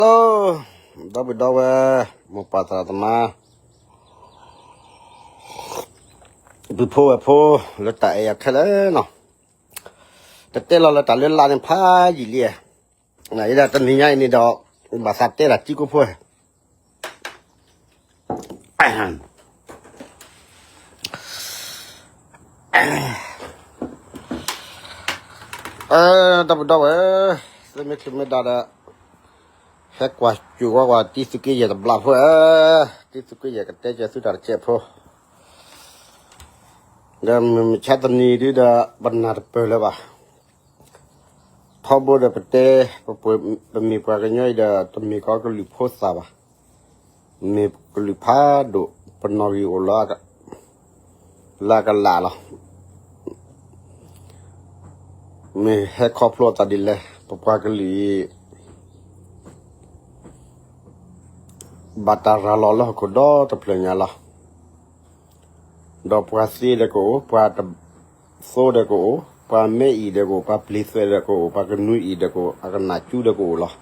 Hello, ဒီပုၢ်ဒီဝဲၢ်, မိၢ်ပၢ်သရၣ်သမါ, ပုၢ်ဖိဝဲၢ်ဖိ, လၢတၢ်အဲၣ်အခဲလၢာ်နီၤ, တတဲလီၤလၢတၢ်လၢလါန့ၣ်ဖးယံာ်လံ, နဒၣ်တနံၤညါအံၤန့ၣ်ဒီး, ဘၣ်သးတဲဒၣ်တံကိၣ်ဖိ ဒီပုၢ်ဒီဝဲၢ်, သုမ့ၢ်ချုးမ့ၢ်ဒါဒီး, ဟဲကွၢ်စူၣ်ဝဲကွၢ်တံသုးက့ယဲၢ်တဘျီဖိဧၢ, တံသုးက့ယဲၢ်ကတဲကဲသုတၢ်တကဲးဖိ, ဒီးမုၢ်မဆါတနံၤဒုဒီး, ပနၢ်တပၢၢ်လၢၤဘၣ် ထီဘိဒီးပတဲ, ပမ့ၢ်ပှၤကညီအံၤဒီး တမ့ၢ်ကီးကလုာ်ဖိသၣ်ဘၣ်, မ့ၢ်ကလုာ်ဖးဒိၣ်, ပနီၣ်ဂံၢ်အိၣ်လီၤ, လၢအကလးလီၤ, မ့ၢ်ဟဲခီဖျိအသးဒ်လဲၣ်, ပပှၤကလုာ်အံၤ ဘၣ်တၢ်ရၤလီၤလၢဟီၣ်ခိၣ်ဒီတဖျၢၣ်ညါလီၤ. ဒီးပှၤသ့ဒီးကအိၣ်, ပှၤတသိဒီးကအိၣ်, ပှၤမဲအံၤဒီးကအိၣ်, ပှၤပျ့ၤသွဲးဒီးကအိၣ်, ပှၤကနွံအံၤဒီးကအိၣ်, အကနၣ်ကၠူဒီးကအိၣ်လီၤ.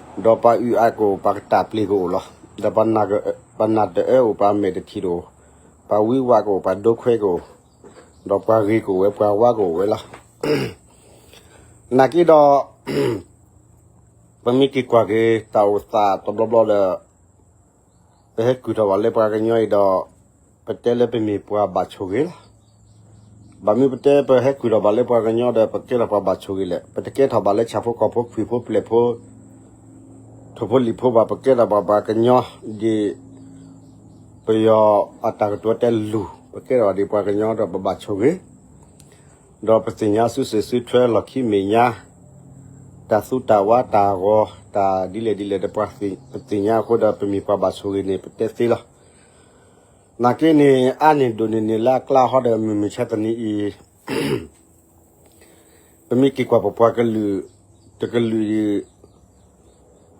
ဒီးပှၤအုၣ်အါကအိၣ်, ပှၤကတၢ်ပျ့ၤကအိၣ်လီၤ. ဒီးပှၤနၢ်တအၢအိၣ်, ပှၤမဲာ်တထံၣ်တအိၣ်, ပှၤဝံဝးကအိၣ်, ပှၤဒိခွဲကအိၣ်, ဒီးပှၤဂ့ၤကအိၣ်ဝဲ, ပှၤဝါကအိၣ်ဝဲလီၤ. နာ်က့ဒီး ပမ့ၢ်က့ၤကွၢ်က့ၤတၢ်အိၣ်သးတဘျီဘျီဒီး, ပဟဲကုၢ်ထီၣ်ဘၣ်လၢပှၤကညီအံၤဒီး, ပတဲလၢပမ့ၢ်ပှၤဘၣ်ဆိၣ်ဂ့ၤလီၤ. ဘၣ်မနုၤပတဲပဟဲကုၢ်ထီၣ်ဘၣ်လၢပှၤကညီဒီး ပကဲထီၣ်ပှၤဘၣ်ဆိၣ်ဂ့ၤလဲၣ်. ပတကဲထီၣ်ဘၣ်လၢဆၣ်ဖိကီၢ်ဖိ ခွံၣ်ဖိပျဲၢ်ဖိ ထိၣ်ဖိလံၣ်ဖိဘၣ်, ပကဲထီၣ်ပှၤကညီ, ဒ်ပယီၤအတၢ်ကတိၤတဲလူၤ, ပကဲထီၣ်ဒ်ပှၤကညီဒီးပဘၣ်ဆိၣ်ဂ့ၤ ဒီးပသ့ၣ်ညါစုစ့ၣ်စုထွဲလီၢ်ခံမဲာ်ညါ, တၢ်သူတၢ်ဝါတၢ်ဂီၤ, တၢ်ဒ်လဲၣ်ဒ်လဲၣ်ဒီး ပသ့ၣ်ညါအဃိဒီး ပမ့ၢ်ပှၤဘၣ်ဆိၣ်ဂ့ၤန့ၣ် ပတဲသ့လီၤ. နာ်က့န့ၣ် အါန့ၢ်ဒိၣ်န့ၢ်န့ၣ်လၢအကျါဟီဒီး မုၢ်မဆါတနံၤအံၤ ပမ့ၢ်က့ၤကွၢ်ပပှၤကလုာ်တကလုာ်အံ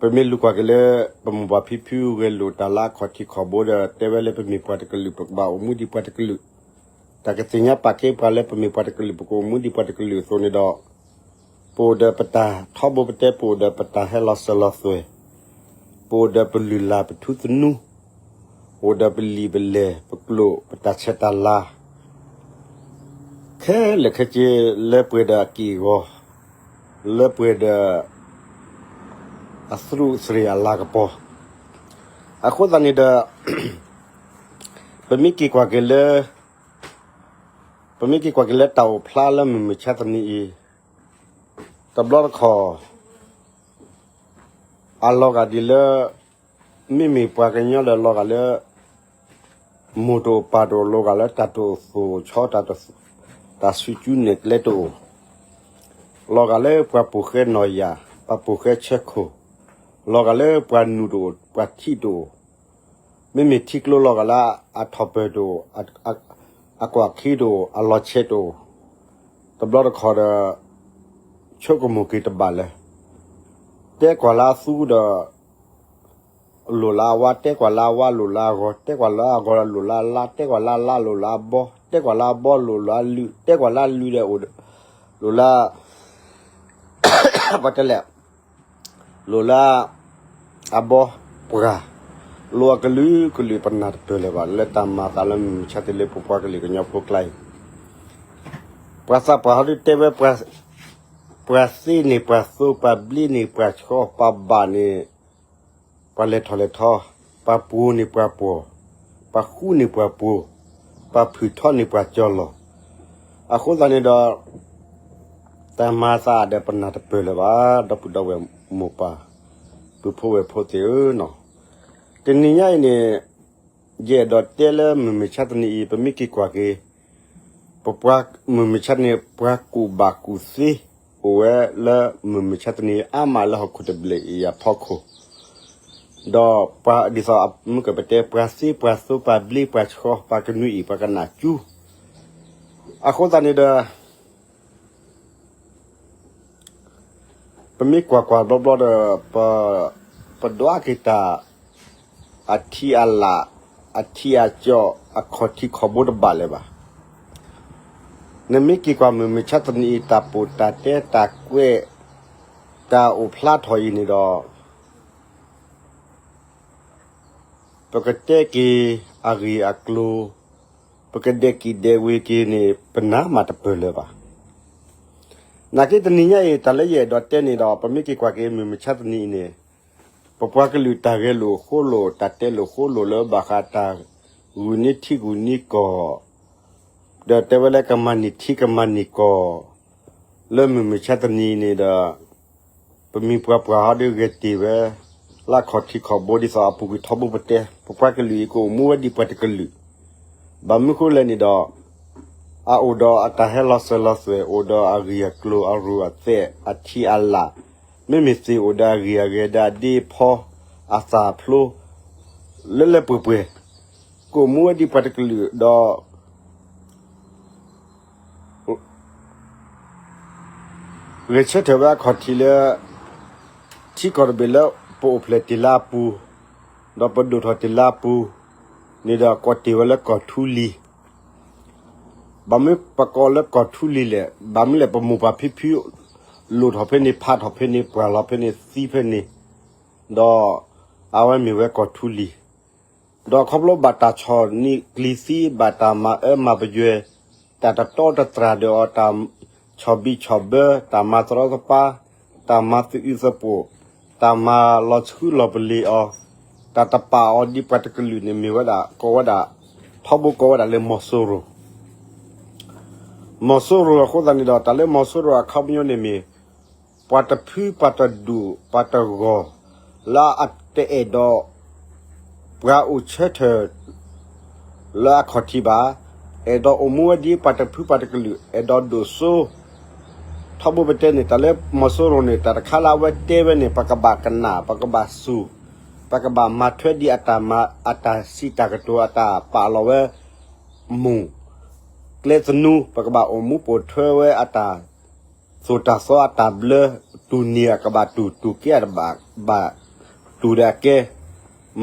ၤ, ပမ့ၢ်လူၤကွၢ်က့ၤလၢ ပမိၢ်ပၢ်ဖံဖုဂဲၤလိာ်တၢ်လၢအခီၣ်ထံးခီၣ်ဘိဒီး တဲဝဲလၢပမ့ၢ်ပှၤတကလုာ် ပကဘၣ်အိၣ်မူဒ်ပှၤတကလုာ်, တၢ်ကသ့ၣ်ညါပာ်ကဲပှၤလၢပမ့ၢ်ပှၤတကလုာ် ပကအိၣ်မူဒ်ပှၤတကလုာ်အသိးန့ၣ်ဒီး, ပအိၣ်ဒီးပတၢ်ထီဘိပတဲ ပအိၣ်ဒီးပတၢ်ဟဲလီၤစၢၤလီၤသွဲၣ်, ပအိၣ်ဒီးပလုၢ်လၢ်ပထူသနူ, အိၣ်ဒီးပလံာ်ပလဲၢ် ပကျိာ် ပတၢ်ဆဲးတၢ်လၤ ခဲလၢာ်ခဲဆ့ လၢပှဲၤဒီးအက့ၢ်အဂီၤ, လၢပှဲၤဒီးအသရူးသရ့ၣ်အလၤကပီၤ. အဃိသတးန့ၣ်ဒီး ပမ့ၢ်က့ၤကွၢ်က့ၤလၢ, ပမ့ၢ်က့ၤကွၢ်က့ၤလၢတၢ်အိၣ်ဖျါလၢမုၢ်မဆါတနံၤအံၤ, တဘျီတခီၣ် အလီၤဂာ်ဒ်လၢ မ့မ့ၢ်ပှၤကညီဒီးလီၤဂာ်လၢ မိၢ်တအိၣ်ပၢ်တအိၣ် လီၤဂာ်လၢတၢ်တအိၣ်သိၣ်ဆီ တၢ်ဆူၣ်ကၠူနဲၣ်ကျဲတအိၣ်, လီၤဂာ်လၢပှၤပိာ်ဃဲနီၢ်ယၢ် ပှၤပိာ်ဃဲဆၢခိၣ်, လီၤဂာ်လၢပှၤနူၢ်တအိၣ် ပှၤထံးတအိၣ်, မ့မ့ၢ်ထံကျိလီၤဂာ်လၢအထီၣ်ပၢၢ်တအိၣ်, အကွၢ်ခံတအိၣ်, အလီၤဆဲးတအိၣ်, တဘျီတခီၣ်ဒီး ဆိကမိၣ်က့ၤတဘၣ်လၢၤ တဲကွၢ်လၢအသူဒီး လိၣ်လၢအဝါ, တဲကွၢ်လၢအဝါလိၣ်လၢအဂီၤ, တဲကွၢ်လၢအဂီၤဒီးလိၣ်လၢအလါ, တဲကွၢ်လၢအလါလိၣ်လၢအဘီ, တဲကွၢ်လၢအဘီလိၣ်လၢအလုၢ်, တဲကွၢ်လၢအလုၢ်ဒီး လိၣ်လၢ ပတဲလဲၣ်, လိၣ်လၢအဘီပှၤ, လိၣ်အကလုာ်ကလုာ် ပနၢ်တပၢၢ်လၢၤဘၣ် လၢတၢ်မၤသးလၢမုၢ်မဆါတနံၤလၢပပှၤကလုာ်ကညီဖိကျါအံၤ, ပှၤသးပှၢ်ဟီဒုတဲဝဲ ပှၤသ့န့ၢ်ပှၤသိ ပှၤဘျ့န့ၢ်ပှၤဆှီ ပှၤဘၣ်န့ၢ် ပှၤလဲၤထီၣ်လဲၤထီ, ပှၤပှိၤန့ၢ်ပှၤပှီၢ်, ပှၤဃူန့ၢ်ပှၤပှိၤ, ပှၤဖုၣ်ထီန့ၢ်ပှၤကၠီလီၤ. အဃိသတးန့ၣ်ဒီး တၢ်မၤသးဒီးပနၢ်တပၢၢ်လၢၤဘၣ် ဒီပုၢ်ဒီဝဲၢ်မိၢ်ပၢ် ပုၢ်ဖိဝဲၢ်ဖိသ့ၣ်ဧၢနီၤ. တနံၤညါအံၤန့ၣ် ယအဲၣ်ဒိးတဲလၢမုၢ်မဆါတနံၤအံၤ ပမ့ၢ်က့ၤကွၢ်က့ၤ ပပှၤမုၢ်မဆါတနံၤ ပှၤကူၣ်ဘၣ်ကူၣ်သ့ အိၣ်ဝဲလၢမုၢ်မဆါတနံၤ အါမးလၢဟီၣ်ခိၣ်တဘျဲၣ်အံၤအဖီခိၣ်, ဒီးပှၤဒ်သိးမုၢ်ကပတဲ ပှၤသ့ပှၤသိ ပှၤဘျ့ပှၤဆှီ ပှၤကနွံအံၤ ပှၤကနၣ်ကၠူ အဃိသတးန့ၣ်ဒီး ပမ့ၢ်ကွၢ်ကွၢ်ဘျီဘျီဒီး ပဒွးက့ၤတၢ် အထံအလာ် အထံအကီၢ် အခီၣ်ထံးခီၣ်ဘိတဘၣ်လၢၤဘၣ်. နမ့ၢ်က့ၤကွၢ်မုၢ်မဆါတနံၤအံၤ တၢ်ပိာ်တၢ်တဲ တၢ်ကွဲး တၢ်အိၣ်ဖျါထီၣ်အံၤန့ၣ်ဒီး ပကတဲက့ၤအဂ့ၢ်အကျိၤ, ပကဒဲးကံၣ်ဒဲးဝ့ၤက့ၤန့ၣ် ပနၢ်မးတပၢၢ်လၢၤဘၣ်. နာ်က့တနံၤညါအံၤ တၢ်လၢယအဲၣ်ဒိးတဲန့ၣ်ဒီး ပမ့ၢ်က့ၤကွၢ်က့ၤမုၢ်မဆါတနံၤအံၤန့ၣ်, ပပှၤကလုာ်တၢ်ဂဲၤလိာ်ဃိလိာ် တၢ်တဲလိာ်ဃိလိာ်လၢဘၣ်ဃးတၢ်ဂုာ်န့ၢ်ထံဂုာ်န့ၢ်ကီၢ် ဒီးတဲဝဲလၢကမၤန့ၢ်ထံကမၤန့ၢ်ကီၢ် လၢမုၢ်မဆါတနံၤအံၤန့ၣ်ဒီး ပမံၤပှၤပှၢ်ဟီဒီးဂဲၤတ့ၢ်ဝဲ လၢခီၣ်ထံးခီၣ်ဘိ ဒ်သိးအပူၤကွံာ်ထီဘိပတဲ ပပှၤကလုာ်အံၤကအိၣ်မူဝဲဒ်ပှၤတကလုာ်, ဘၣ်မနုၤဃိလဲၣ်န့ၣ်ဒီး အအိၣ်ဒီးအတၢ်ဟဲလီၤစၢၤလီၤသွဲၣ် အိၣ်ဒီးအဂ့ၢ်အကျိၤ အရူၢ်အသဲး အထံအလာ်, မ့မ့ၢ်သ့ၣ်အိၣ်ဒီးအဂ့ၢ်အဂဲၤဒီးအဒ့အဖီ အသၣ်အဖျိ လၢလၢပှဲၤပှဲၤ ကအိၣ်မူဝဲဒ်ပှၤတကလုာ်ဒီး ဂဲၤဆၢထၢၣ်ဝဲအခီၣ်ထံးလၢ ထံကီၢ်တဘ့ၣ်လၢပအိၣ်ဖျဲၣ်တ့ၢ်လၢအပူၤ, ဒီးပဒိၣ်ထီၣ်တ့ၢ်လၢအပူၤန့ၣ်ဒီး ကိးတ့ၢ်ဝဲလၢကီၢ်ထူလံၤ. ဘၣ်မနုၤပကိးလၢကီၢ်ထူလံၤလဲၣ်, ဘၣ်မနုၤလဲၣ် ပမိၢ်ပၢ်ဖံဖု လိၣ်ထီၣ်ဖဲန့ၣ် ဖးထီၣ်ဖဲန့ၣ် ပှၢ်လီၤဖဲန့ၣ် သံဖဲန့ၣ်, ဒီးအဝဲမ့ၢ်ဝဲကီၢ်ထူလံၤ ဒီးခီဖျိဘၣ်တၢ်ဆီၣ်နံၣ်ကျံၤသံ ဘၣ်တၢ်မၤအၢမၤပယွဲ, တၢ်တတီတတြၢ်ဒီးအီၤ, တၢ်ဆီၣ်ဘံၣ်ဆီၣ်ဘၢ, တၢ်မၤသရီသပၤ, တၢ်မၤသအုးသပိာ်, တၢ်မၤလီၤဆှုလီၤပလ့ၤအီၤ, တၢ်တပာ်အီၤဒ်ပှၤတကလုာ်န့ၣ်မ့ၢ်ဝဲဒၣ် ကိးဝဲဒၣ်, ထီဘိကိးဝဲဒၣ်လၢမီၤစိရိၤ မီၤစိရိၤအဃိသတးန့ၣ်ဒီး တၢ်လၢမီၤစိရိၤအခီပညီန့ၣ်မ့ၢ် ပှၤတဖုပှၤတဒူၣ်ပှၤတဂီၢ် လၢအတအဲၣ်ဒိး ပှၤအိၣ်ဆၢထၢၣ် လၢအခီၣ်ထံးဘၣ်, အဲၣ်ဒိးအိၣ်မူဝဲဒ်ပှၤတဖုပှၤတကလုာ် အဲၣ်ဒိးဒိၣ်စိ ထီဘိပတဲန့ၣ် တၢ်လၢမီၤစိရိၤန့ၣ် တၢ်တခါလၢအဝဲတဲဝဲန့ၣ် ပကဘၣ်ကနၣ် ပကဘၣ်စူၢ် ပကဘၣ်မၤထွဲဒ်အတၢ်မၤ အတၢ်စံးတၢ်ကတိၤ အတၢ်ပာ်လီၤဝဲ မူၢ် ကျဲသနူ ပကဘၣ်အိၣ်မူပိာ်ထွဲဝဲအတၢ် သိၣ်တၢ်သီအတၢ်ဘျၢ တူၢ်န့ၢ်အကဘၣ်တူၢ် တူၢ်ကဲအတဘၣ်ဘၣ် တူၢ်ဒီးအကဲ,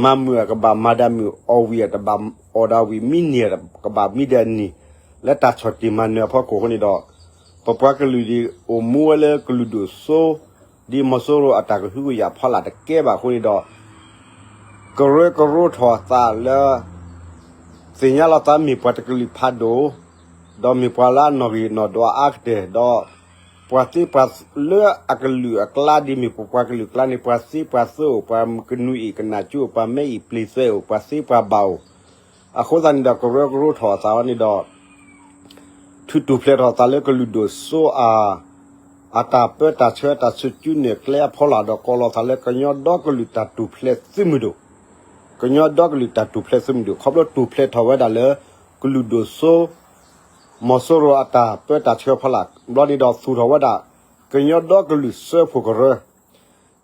မၤမုာ်အကဘၣ်မၤဒီးမုာ် အီၣ်ဝံၣ်အတဘၣ်အီၣ်ဒီးဝံၣ် မံန့ၢ်အကဘၣ်မံဒီးနံၣ်, လၢတၢ်ဆီၣ်တံၢ်မၤနၢၤအဖီခိၣ်အဃိန့ၣ်ဒီး ပပှၤကလုာ်ဒ်အိၣ်မူဝဲလၢကလုာ်ဒိၣ်စိ ဒ်မီၤစိရိၤအတၢ်ကဟုကယာ်ဖီလာ်တကဲဘၣ်အဃိန့ၣ်ဒီး ကရၢကရိထီၣ်အသးလၢ သ့ၣ်ညါလီၤသးမ့ၢ်ပှၤတကလုာ်ဖးဒိၣ်, ဒီးမ့ၢ်ပှၤလၢအနီၣ်ဂံၢ်နီၣ်ဒွးအါကတၢၢ်, ဒီးပှၤသ့ပှၤလၢအကလုာ်အကျါဒ်မ့ၢ်ပပှၤကလုာ်အကျါန့ၣ် ပှၤသ့ပှၤသၢအိၣ်, ပှၤကနူၤအ့ၣ်ကနၣ်ကၠိအိၣ်, ပှၤမဲအ့ၣ်ပျ့ၤသွဲအိၣ်, ပှၤသ့ပှၤဘၣ်အိၣ်, အဃိသတးန့ၣ်ဒီးကရၢကရိထီၣ်အသးန့ၣ်ဒီး ထုးထူၣ်ဖျဲးထီၣ်သးလၢကလုာ်ဒိၣ်စိအ အတၢ်ပၢတၢ်ဆှၢတၢ်ဆူၣ်စုနဲၣ်ကျဲအဖီလာ်ဒီး ကိးလီၤသးလၢကညီဒီကလုာ်တၢ်ထူၣ်ဖျဲးသုးမုၢ်ဒိၣ်, ကညီဒီကလုာ်တၢ်ထူၣ်ဖျဲးသုးမုၢ်ဒိၣ် ခီဖျိထူၣ်ဖျဲးထီၣ်ဝဲဒၣ်လၢ ကလုာ်ဒိၣ်စိ မီၤစိရိၤအတၢ်ပၢတၢ်ဆှၢဖီလာ် ဘျီန့ၣ်ဒီးသူၣ်ထီၣ်ဝဲဒၣ် ကညီဒီကလုာ်စၢဖှိၣ်ကရၢ,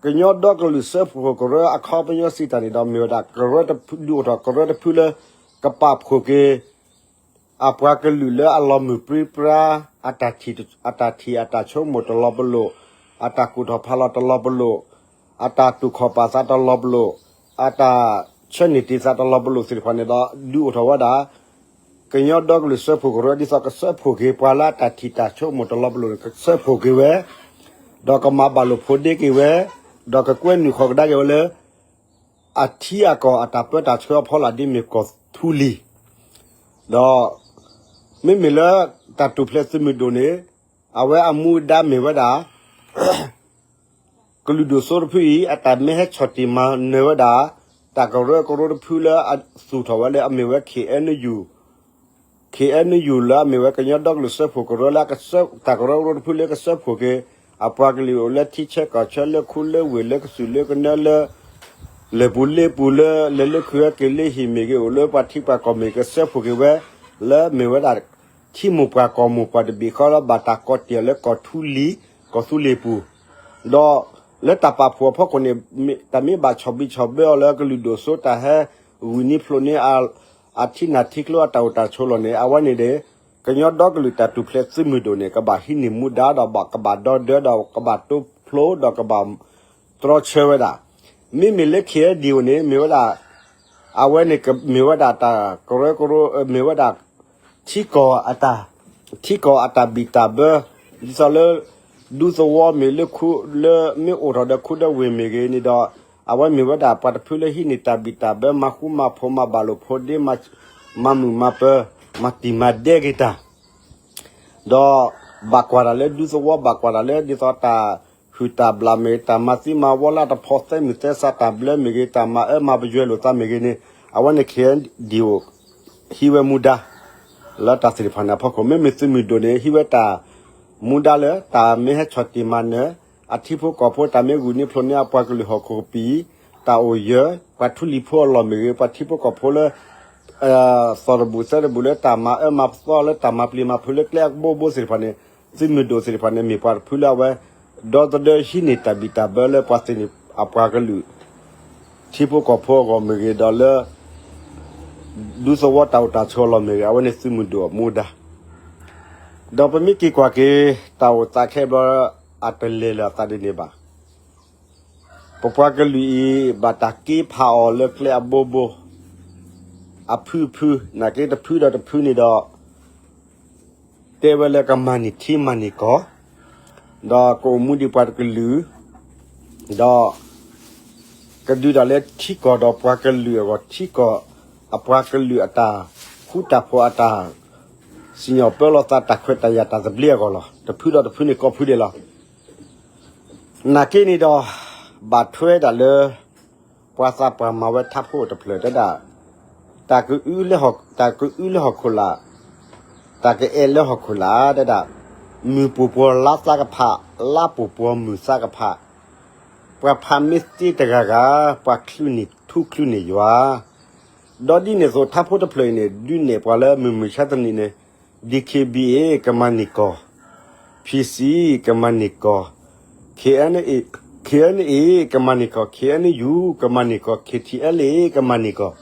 ကညီဒီကလုာ်စၢဖှိၣ်ကရၢအခီပညီစံးတၢ်န့ၣ်ဒီး မ့ၢ်ဝဲဒၣ်ကရၢတဖု ဒုးအိၣ်ထီၣ်ကရၢတဖုလၢ ကပာ်ဖှိၣ်က့ၤ အပှၤကလုာ်လၢအလီၤမုၢ်ပြံပြါ, အတၢ်ထံၣ်အတၢ်ဆိကမိၣ်တလီၤပလိာ်, အတၢ်ကူၣ်ထီၣ်ဖးလီၤတလီၤပလိာ်, အတၢ်တူၢ်ခီၣ်ပာ်သးတလီၤပလိာ်, အတၢ်ဆၢန့ၢ်တ့ၢ်သးတလီၤပလိာ်သ့ၣ်တဖၣ်န့ၣ်ဒီး ဒုးအိၣ်ထီၣ်ဝဲဒၣ် ကညီဒီကလုာ်စၢဖှိၣ်ကရၢ ဒ်သိးကစၢဖှိၣ်က့ၤပှၤလၢအတၢ်ထံၣ်တၢ်ဆိကမိၣ်တလီၤပလိာ်န့ၣ် ကစၢဖှိၣ်က့ၤဝဲ, ဒီးကမၤဘၣ်လိာ်ဖိးဒ့က့ၤဝဲ, ဒီးကကွဲနုာ်ဃီၤကဒါက့ၤဝဲလၢ အထံအကီၢ်အတၢ်ပၢတၢ်ဆှၢအဖီလာ်ဒ်မ့ၢ်ကီၢ်ထူလံၤ, ဒီး မ့မ့ၢ်လၢတၢ်ထူၣ်ဖျဲးသုးမုၢ်ဒိၣ်န့ၣ် အဝဲအမူအဒါမ့ၢ်ဝဲဒၣ် ကလုာ်ဒိၣ်စိတဖုအံၤ အတၢ်မ့ၢ်ဟဲဆီၣ်တံၢ်မၤနၢၤဝဲဒၣ် တၢ်ကရၢကရိတဖုလၢအသူၣ်ထီၣ်ဝဲလၢအမ့ၢ်ဝဲ ခ့ၣ်အဲၣ်ယူၣ် ခ့ၣ်အဲၣ်ယူၣ် လၢအမ့ၢ်ဝဲကညီဒီကလုာ်စၢဖှိၣ်ကရၢလၢ တၢ်ကရၢကရိတဖုလၢကစၢဖှိၣ်က့ၤ အပှၤကလုာ်အိၣ်လၢထံဆၢကီၢ်ဆၢ လၢခူလၢဝ့ၢ် လၢကစူၢ်လၢကနၢလၢ လၢၢ်ပူၤလ့ပူၤလၢ လဲၤလၢခုဟဲက့ၤလၢဟံၣ်မ့ၢ်ဂ့ၤ အိၣ်လၢပှၤထံပှၤကီၢ်မ့ၢ်ဂ့ၤ ကစၢဖှိၣ်က့ၤဝဲ လၢမ့ၢ်ဝဲဒၣ် ထံမိၢ်ပှၢ်ကီၢ်မိၢ်ပှၢ်တဘ့ၣ်ဃီလၢဘၣ်တၢ်ကိးတ့ၢ်အီၤလၢကီၢ်ထူလံၤ ကီၢ်သူလ့ၤပူၤ, ဒီးလၢတၢ်ပာ်ဖှိၣ်အဖီခိၣ်န့ၣ် တၢ်မ့ၢ်ဘၣ်ဆီၣ်ဘံၣ်ဆီၣ်ဘၢအီၤလၢကလုာ်ဒိၣ်စိတၢ်ဟဲဂုာ်န့ၢ်ဖျိးန့ၢ် အထံနၢ်ထံကျိအတၢ်အိၣ်တၢ်ဆိးလီၢ်န့ၣ် အဝဲန့ၣ်ဒီး ကညီဒီကလုာ်တၢ်ထူၣ်ဖျဲးသုးမုၢ်ဒိၣ်န့ၣ် ကဘၣ်ဟံးန့ၢ်မူဒါဒီး ကဘၣ်ဒီဒၢဒီး ကဘၣ်တိဖျိဒီးကဘၣ်တြီဆၢဝဲဒၣ်, မ့မ့ၢ်လၢ ခ့ၣ်အဲၣ်ယူၣ်န့ၣ် မ့ၢ်ဝဲဒၣ် အဝဲန့ၣ်မ့ၢ်ဝဲဒၣ်တၢ်ကရၢကရိ မ့ၢ်ဝဲဒၣ် ထံကီၢ်အတၢ် ထံကီၢ်အတၢ်ဘံၣ်တၢ်ဘၢ ဒ်သိးလၢ ဒူသဝီမ့ၢ်လၢ လၢမ့ၢ်အိၣ်ထီၣ်ဒီးခူဒီးဝ့ၢ်မ့ၢ်ဂ့ၤန့ၣ်ဒီး အဝဲမ့ၢ်ဝဲဒၣ်ပှၤတဖုလၢဟံးန့ၢ်တၢ်ဘံၣ်တၢ်ဘၢ မၤဃူမၤဖိး မၤဘၣ်လိာ်ဖိးဒ့ မၤမုာ်မၤပၢၤ မၤတံၢ်မၤဒဲက့ၤတၢ် ဒီးဘၣ်ကွၢ်တၢ်လၢဒူသဝီ ဘၣ်ကွၢ်တၢ်လၢဒ်သိးတၢ်ဟုၣ်တၢ်ဘျၣ်မ့ၢ်ဂ့ၤ တၢ်မၤသံမၤဝီလၢတဖီ သဲမုၢ်သဲစး တၢ်ဘျၢမ့ၢ်ဂ့ၤ တၢ်မၤအၢမၤပယွဲလိာ်သးမ့ၢ်ဂ့ၤန့ၣ် အဝဲန့ၣ် ခ့ၣ်အဲၣ်ယူၣ် ဟံးဝဲမူဒါ လၢတၢ်သ့ၣ်တဖၣ်န့ၣ်အဖီခိၣ် မ့မ့ၢ်သုးမုၢ်ဒိၣ်န့ၣ် ဟံးဝဲတၢ်မူဒါလၢ တၢ်မ့ၢ်ဟဲဆီၣ်တံၢ်မၤနၢၤ အထံဖိကီၢ်ဖိ တၢ်မ့ၢ်ဂုာ်န့ၢ်ဖျိးန့ၢ်အပှၤကလုာ်ဟီၣ်ခိၣ်ကပံာ် တၢ်အိၣ်ယၢၤ ပှၤထူလံၤဖိအလီၢ်မ့ၢ်ဂ့ၤ ပှၤထံဖိကီၢ်ဖိလၢ သီၣ်တဘူၣ်သဲတဘူၣ်လၢတၢ်မၤအၢမၤသီလၢတၢ်မၤပျံၤမၤဖုးလၢကျဲအဘိဘိသ့ၣ်တဖၣ်န့ၣ် သုးမုၢ်ဒိၣ်သ့ၣ်တဖၣ်န့ၣ် မ့ၢ်ပှၤတဖုလၢအဝဲ ဒီသဒၢဟံးန့ၢ်တၢ်ဘံၣ်တၢ်ဘၢလၢပှၤသ့ၣ်န့ၣ်အပှၤကလုာ် ထံဖိကီၢ်ဖိအဂီၢ်မ့ၢ်ဂ့ၤဒီးလၢ ဒူသဝီတၢ်အိၣ်တၢ်ဆိးအလီၢ်မ့ၢ်ဂ့ၤ အဝဲန့ၣ်သုးမုၢ်ဒိၣ်အမူဒါ ဒီးပမ့ၢ်က့ၤကွၢ်က့ၤ တၢ်အိၣ်သးခဲဘျီ အတလဲၤလၢအသးဒ်န့ၣ်ဘၣ်. ပပှၤကလုာ်အံၤ ဘၣ်တၢ်က့ၤဖးအီၤလၢကျဲအဘိဘိ အဖုဖု နာ်က့တဖုဒီးတဖုန့ၣ်ဒီး တဲဝဲလၢကမၤန့ၢ်ထံမၤန့ၢ်ကီၢ် ဒီးကအိၣ်မူဒံးပှၤတကလုာ် ဒီး ကဒုးတၢ်လၢထံကီၢ်ဒီးပှၤကလုာ်အဂီၢ် ထံကီၢ်အပှၤကလုာ်အတၢ်ဃူတၢ်ဖိး အတၢ်စံၣ်ညီၣ်ပၢလီၤသး တၢ်ခွဲးတၢ်ယာ်တၢ်သဘျ့အဂီၢ်လီၤ. တဖုဒီးတဖုန့ၣ်ကီၢ်ဖုဒဲးလီၤ. နာ်က့န့ၣ်ဒီး ဘၣ်ထွဲဒၣ်လၢ ပှၤသးပှၢ်မၤဝဲထးဖိတဖျၢၣ်တဲဒၣ် တၢ်ကအုလၢဟီၣ်ခိၣ်လာ် တၢ်ကအဲၣ်လၢဟီၣ်ခိၣ်လာ်တဲဒၣ် မုၢ်ပူၤပှီၤလါသးကဖး လါပူၤပှီၤမုၢ်သးကဖး ပှၤဖးမ့ၢ်သ့တဂၤဂၤ ပှၤချုးန့ၢ်ထူချုးန့ၢ်ယွၤ ဒီးဒ်န့ၣ်အသိးထးဖိတဖျၢၣ်အံၤန့ၣ် ဒုးနဲၣ်ပှၤလၢမုၢ်မုၢ်ဆါတနံၤန့ၣ် DKBA ကမၤန့ၢ်ကီၢ် PC ကမၤန့ၢ်ကီၢ် KNA ကမၤန့ၢ်ကီၢ် KNU ကမၤန့ၢ်ကီၢ် KTLA ကမၤန့ၢ်ကီၢ်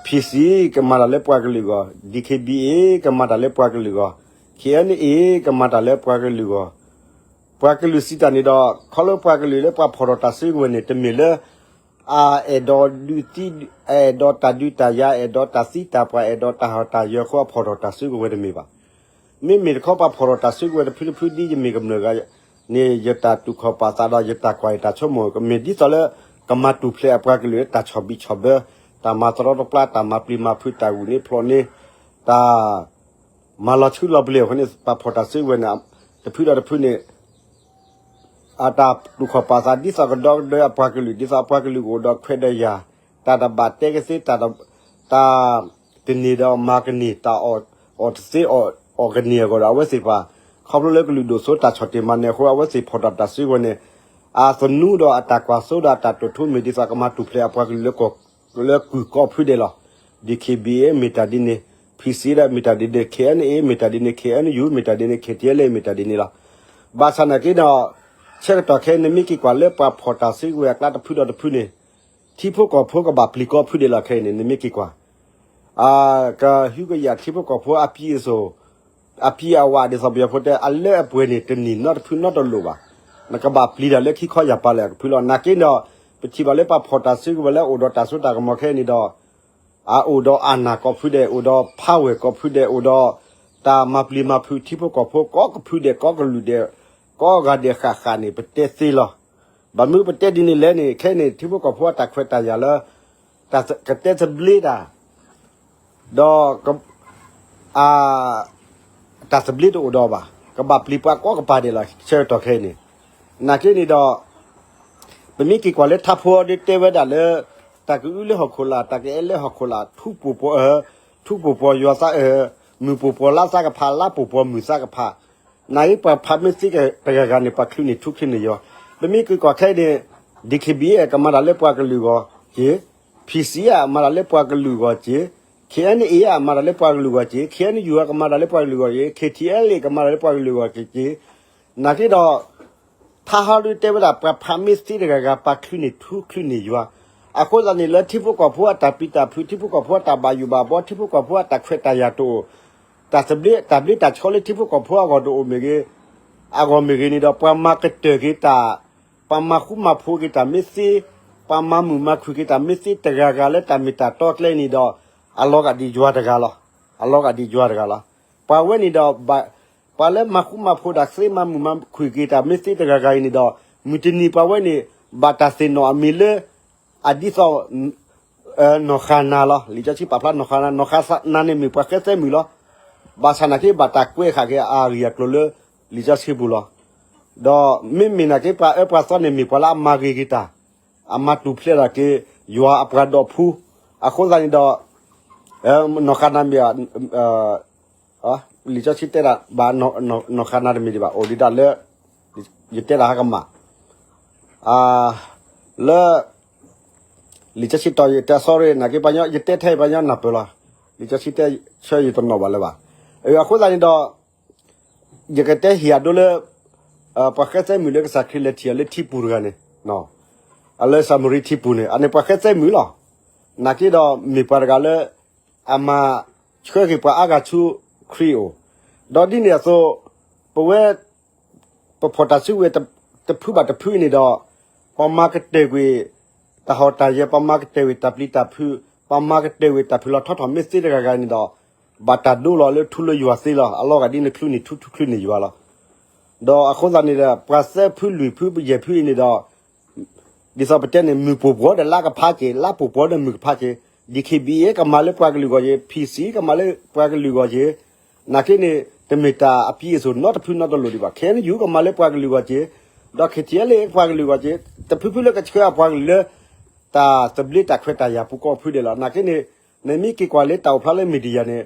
PC ကမၤတၢ်လၢပှၤကလုာ်အဂီၢ် DKBA ကမၤတၢ်လၢပှၤကလုာ်အဂီၢ် KNA ကမၤတၢ်လၢပှၤကလုာ်အဂီၢ် ပှၤကလုာ်စံးတၢ်န့ၣ်ဒီး ခီလၢပှၤကလုာ်လၢပှၤဖီၣ်ထီၣ်တၢ်စုကဝဲၤန့ၣ် တမ့ၢ်လၢ အအဲၣ်ဒိးဒုးသံ အဲၣ်ဒိးတၢ်ဒုးတၢ်ယၤ အဲၣ်ဒိးတၢ်သံတၢ်ပှၢ် အဲၣ်ဒိးတၢ်ဟီၣ်တၢ်ယၢၤအဃိအဖီၣ်ထီၣ်တၢ်စုကဝဲၤတမ့ၢ်ဘၣ်. မ့မ့ၢ်တခီပှၤဖီၣ်ထီၣ်တၢ်စုကဝဲၤတဖုတဖုဒ်ယမ့ၢ်ကမျၢၢ်ဂၤန့ၣ် ယတၢ်တူၢ်ခီၣ်ပာ်သးဒီးယတၢ်ကွၢ်အံၤတၢ်ဆိကမိၣ် ကမ့ၢ်ဒ်သိးလၢ ကမၤတူၢ်ဖျဲးအပှၤကလုာ်လၢတၢ်ဆီၣ်ဘံၣ်ဆီၣ်ဘၢ တၢ်မၤတရီတပျါ တၢ်မၤပျံၤမၤဖုး တၢ်ဂုာ်န့ၢ်ဖျိးန့ၢ် တၢ် မၤလီၤဆူလီၤပျံၤအဃိန့ၣ် ပှၤဖီၣ်တၢ်စုကဝဲၤန့ၣ် တဖုဒီးတဖုန့ၣ် အတၢ်တူၢ်ခီၣ်ပာ်သး ဒ်သိးကဒီကဒၢအပှၤကလုာ် ဒ်သိးအပှၤကလုာ်ကအိၣ်ဒီးခွဲးဒီးယာ် တၢ်တဘၣ်တဲကသ့ တၢ် တၢ်တန့ၢ်ဒီးမၤကန့ၢ် တၢ်အီၣ်တသ့အီၣ်ကန့ၢ်အဂီၢ်ဒီး အဝဲသ့ၣ်တဖၣ် ခီဖျိလၢကလုာ်ဒိၣ်စိတၢ်ဆီၣ်တံၢ်မၤနၢၤအဃိ အဝဲသ့ၣ်ဖီၣ်တၢ်တၢ်စုကဝဲၤန့ၣ် အသနူဒီးအတၢ်ကွၢ်စိဒီးအတၢ်တိာ်ထူမ့ၢ်ဒ်သိးကမၤတူၢ်ဖျဲးအပှၤကလုာ်လၢ လၢကုၢ်ကီၢ်ဖုဒဲးလီၤ. DKBA မ့ၢ်တၢ်ဒ်န့ၣ် PC မ့ၢ်တၢ်ဒ်န့ၣ် KNA မ့ၢ်တၢ်ဒ်န့ၣ် KNU မ့ၢ်တၢ်ဒ်န့ၣ် KTLA မ့ၢ်တၢ်ဒ်န့ၣ်လီၤ. ဘၣ်ဆၣ်နာ်က့ဒီး ဆၢကတီၢ်ခဲအံၤ နမ့ၢ်က့ၤကွၢ်လၢပှၤဖီၣ်တၢ်စုကဝဲၤအကျါတဖုဒီးတဖုန့ၣ် ထံဖိကီၢ်ဖိကဘၣ်ပျံၤကီၢ်ဖုဒဲးလီၤခဲအံၤန့ၣ် နမ့ၢ်က့ၤကွၢ် ကဟုကယာ်ထံဖိကီၢ်ဖိအပျံၤအစိၤ အပျံၤအဝးဒ်သိးပယီၤဖိတဲ အလၢအပှဲၤန့ၣ် တန့ၢ်နီတဖုနီတလိၣ်ဘၣ်. နကဘၣ်ပျံၤတၢ်လၢခံခီယၢ်ပၤလၢအကဖုလီၤ. နာ်က့ဒီး ပထံၣ်ဘၣ်လၢပှၤဖီၣ်တၢ်စုကဝဲၤလၢအိၣ်ဒီးတၢ်စိတၢ်ကမီၤခဲအံၤန့ၣ်ဒီး အအိၣ်ဒီးအနၢ်ကီၢ်ဖုဒဲး အိၣ်ဒီး power ကီၢ်ဖုဒဲး အိၣ်ဒီးတၢ်မၤပျံၤမၤဖုးထံဖိကီၢ်ဖိကိးကဖုဒဲး ကိးကလုာ်ဒဲး ကိးဂၤဒဲးဃၣ်ဃၣ်န့ၣ် ပတဲသ့လီၤ. ဘၣ်မနုၤပတဲဒ်န့ၣ်လဲၣ်န့ၣ် ခဲအံၤန့ၣ် ထံဖိကီၢ်ဖိအတၢ်ခွဲးတၢ်ယာ်လၢ တၢ်ကတဲသဘျ့တၢ် ဒီး အ တၢ်သဘျ့တအိၣ်ဒီးဘၣ် ကဘၣ်ပျံၤပှၤကိးကပၤဒဲးလီၤ ဆၢကတီၢ်ခဲအံၤန့ၣ်. နာ်က့န့ၣ်ဒီး ပမ့ၢ်က့ၤကွၢ်လၢထးဖိဒီးတဲဝဲဒၣ်လၢ တၢ်ကအုလၢဟီၣ်ခိၣ်လာ် တၢ်ကအဲၣ်လၢဟီၣ်ခိၣ်လာ် ထူပူၤပှီၤ ထူပူၤပှီၤယွၤသးအၢ မုၢ်ပူၤပှီၤလါသးကဖး လါပူၤပှီၤမုၢ်သးကဖး နာ်က့ပှၤဖးမ့ၢ်သ့တဂၤဂၤန့ၣ် ပှၤချုးန့ၢ်ထူချုးန့ၢ်ယွၤ ပမ့ၢ်က့ၤကွၢ်ခဲအံၤန့ၣ် DKBA ကမၤတၢ်လၢပှၤကလုာ်အဂီၢ်က့ၤ PC မၤတၢ်လၢပှၤကလုာ်အဂီၢ်က့ၤ KNA မၤတၢ်လၢပှၤကလုာ်အဂီၢ်က့ၤ KNU ကမၤတၢ်လၢပှၤကလုာ်အဂီၢ်က့ၤ KTLA ကမၤတၢ်လၢပှၤကလုာ်အဂီၢ်က့ၤက့ၤ နာ်က့ဒီး ထါဟီဒုးတဲဝဲဒၣ် ပှၤဖးမ့ၢ်သ့တဂၤဂၤ ပှၤချုးန့ၢ်ထူချုးန့ၢ်ယွၤ အဃိသတးန့ၣ် လၢထံဖိကီၢ်ဖိအတၢ်ပျံၤတၢ်ဖုး ထံဖိကီၢ်ဖိအတၢ်ဘၣ်ယိၣ်ဘၣ်ဘီ ထံဖိကီၢ်ဖိအတၢ်ခွဲးတၢ်ယာ်တအိၣ် တၢ်သဘျ့ တၢ်ဘျ့တၢ်ဆှီလၢထံဖိကီၢ်ဖိအဂီၢ်တအိၣ်မ့ၢ်ဂ့ၤ အဂီၢ်မ့ၢ်ဂ့ၤန့ၣ်ဒီး ပှၤမၤကတၢၢ်က့ၤတၢ် ပှၤမၤဃူမၤဖိးက့ၤတၢ်မ့ၢ်သ့ ပှၤမၤမုာ်မၤခုၣ်က့ၤတၢ်မ့ၢ်သ့တဂၤဂၤလၢတၢ်မ့ၢ်တၢ်တီကျဲန့ၣ်ဒီး အလီၤဂာ်ဒ်ယွၤတဂၤလီၤ. အလီၤဂာ်ဒ်ယွၤတဂၤလီၤ. ပှၤဝဲန့ၣ်ဒီး ပှၤလၢမၤဃူမၤဖိးတၢ်သ့ မၤမုာ်မၤခုၣ်က့ၤတၢ်မ့ၢ်သ့တဂၤဂၤအံၤန့ၣ်ဒီး မုၢ်တနံၤပှၤဝဲန့ၣ် ဘၣ်တၢ်သ့ၣ်နီၣ်အမံၤလၢ အဒ်သိး နီၢ်ဃၣ်နၤလီၤ. လံာ်စီဆှံပာ်ဖျါနီၢ်ဃၣ်နၤ, နီၢ်ဃၣ်နၤန့ၣ်မ့ၢ်ပှၤဃဲသဲမုၣ်လီၤ. ဘၣ်ဆၣ်နာ်က့ ဘၣ်တၢ်ကွဲးဃာ်က့ၤအဂ့ၢ်အကျိၤလၢ လံာ်စီဆှံပူၤလီၤ. ဒီးမ့မ့ၢ်နာ်က့ ပှၤအၢပှၤသီန့ၣ်မ့ၢ်ပှၤလၢအမၤဂ့ၤက့ၤတၢ်, အမၤတူၢ်ဖျဲးထီၣ်က့ၤ ယွၤအပှၤဒီးဖု, အဃိသတးန့ၣ်ဒီး နီၢ်ဃၣ်နၤမ့ၢ် လံာ်စီဆှံတဲဒၣ်ဘၣ် နီၢ်ဃၣ်နၤတမ့ၢ်ဒံးဘၣ် အိၣ်ဒံးဒၣ်လၢ ယတဲဒၣ်ဟးကမၣ် လၢ လံာ်စီဆှံတီၤယတဲ sorry နာ်က့ပှၤညီ ယတဲထဲပှၤညီနၢ်ပၢၢ်လီၤ. လံာ်စီဆှံတဲဆၢယတနီၣ်ဘၣ်လၢၤဘၣ်. အဃိသတးန့ၣ်ဒီး ယကတဲဟ့ၣ်အဒိလၢ ပှၤဃဲသဲမုၣ်လၢကစၢ်ခရံာ်လဲၤထံၣ်အီၤလၢထံပူၤတဂၤန့ၣ် အလၢစၤမရံထံပူၤန့ၣ် အန့ၣ်ပှၤဃဲသဲမုၣ်လီၤ. နာ်က့ဒီးမ့ၢ်ပှၤတဂၤလၢ အမၤဆှၢက့ၤပှၤအါဂၤဆူခရံာ်အအိၣ်, ဒီးဒ်န့ၣ်အသိး ပဝဲ ပဖီၣ်တၢ်စုကဝဲၤ တဖုဘၣ်တဖုအံၤန့ၣ်ဒီး ပမၤကတၢၢ်ကွံာ် တၢ်ဟီၣ်တၢ်ယၢၤ ပမၤကတၢၢ်ကွံာ်တၢ်ပျံၤတၢ်ဖုး ပမၤကတၢၢ်ကွံာ်တၢ်ဖုးလီၤထီထီၣ်မ့ၢ်သ့တဂၤဂၤန့ၣ်ဒီး ဘၣ်တၢ်ဒိလီၤလၢထူလၢယွၤသ့လီၤ. အလီၢ်ဂၤဒ်နချုးန့ၢ်ထူ ချုးန့ၢ်ယွၤလီၤ. ဒီးအဃိသတးန့ၣ်ဒီး ပှၤသၢဖုလွံၢ်ဖုယဲၢ်ဖုအံၤန့ၣ်ဒီး ဒ်သိးပတဲန့ၣ် မုၢ်ပှိၢ်ပှီၤဒီးလါကဖးက့ၤ လါပှိၢ်ပှီၤဒီးမုၢ်ကဖးက့ၤ DKBA ကမၤလၢပှၤကလုာ်ဂီၢ်က့ၤ PC ကမၤလၢပှၤကလုာ်ဂီၢ်က့ၤ နာ်က့န့ၣ် တမ့ၢ်တၢ်အပျံၤအစိၤနီတဖုနီတလိၤဒံးဘၣ်. KNU ကမၤလၢပှၤကလုာ်ဂီၢ်က့ၤ ဒီး KTLA ပှၤကလုာ်ဂီၢ်က့ၤ တဖုဖုလၢကဆှၢအပှၤကလုာ်လၢ တၢ်သဘျ့တၢ်ခွဲးတၢ်ယာ်ပူၤကိးဖုဒဲးလီၤ. နာ်က့န့ၣ် နမ့ၢ်က့ၤကွၢ်လၢတၢ်အိၣ်ဖျါလၢ media န့ၣ်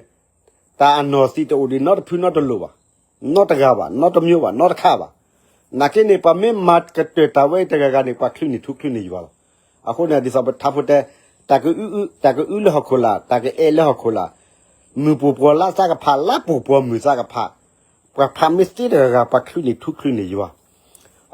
တၢ်အနီၢ်သံးတအိၣ်ဒံးနီတဖုနီတလိၤဘၣ် နီတဂၤဘၣ် နီတမျိုးဘၣ် နီတခါဘၣ်. နာ်က့န့ၣ် ပှၤမ့ၢ်မၤကတၢၢ်တၢ်ဝဲတဂၤဂၤန့ၣ် ပှၤချုးန့ၢ်ထူချုးန့ၢ်ယွၤလီၤ. အဃိန့ၣ် ဒ်သိးပထါဖိတဲ တၢ်ကအု တၢ်ကအုလၢဟီၣ်ခိၣ်လာ် တၢ်ကအဲၣ်လၢဟီၣ်ခိၣ်လာ် မုၢ်ပှိၢ်ပှီၤလါသးကဖး လါပှိၢ်ပှီၤမုၢ်သးကဖး ပှၤဖးမ့ၢ်သ့တဂၤဂၤ ပှၤချုးန့ၢ်ထူချုးန့ၢ်ယွၤ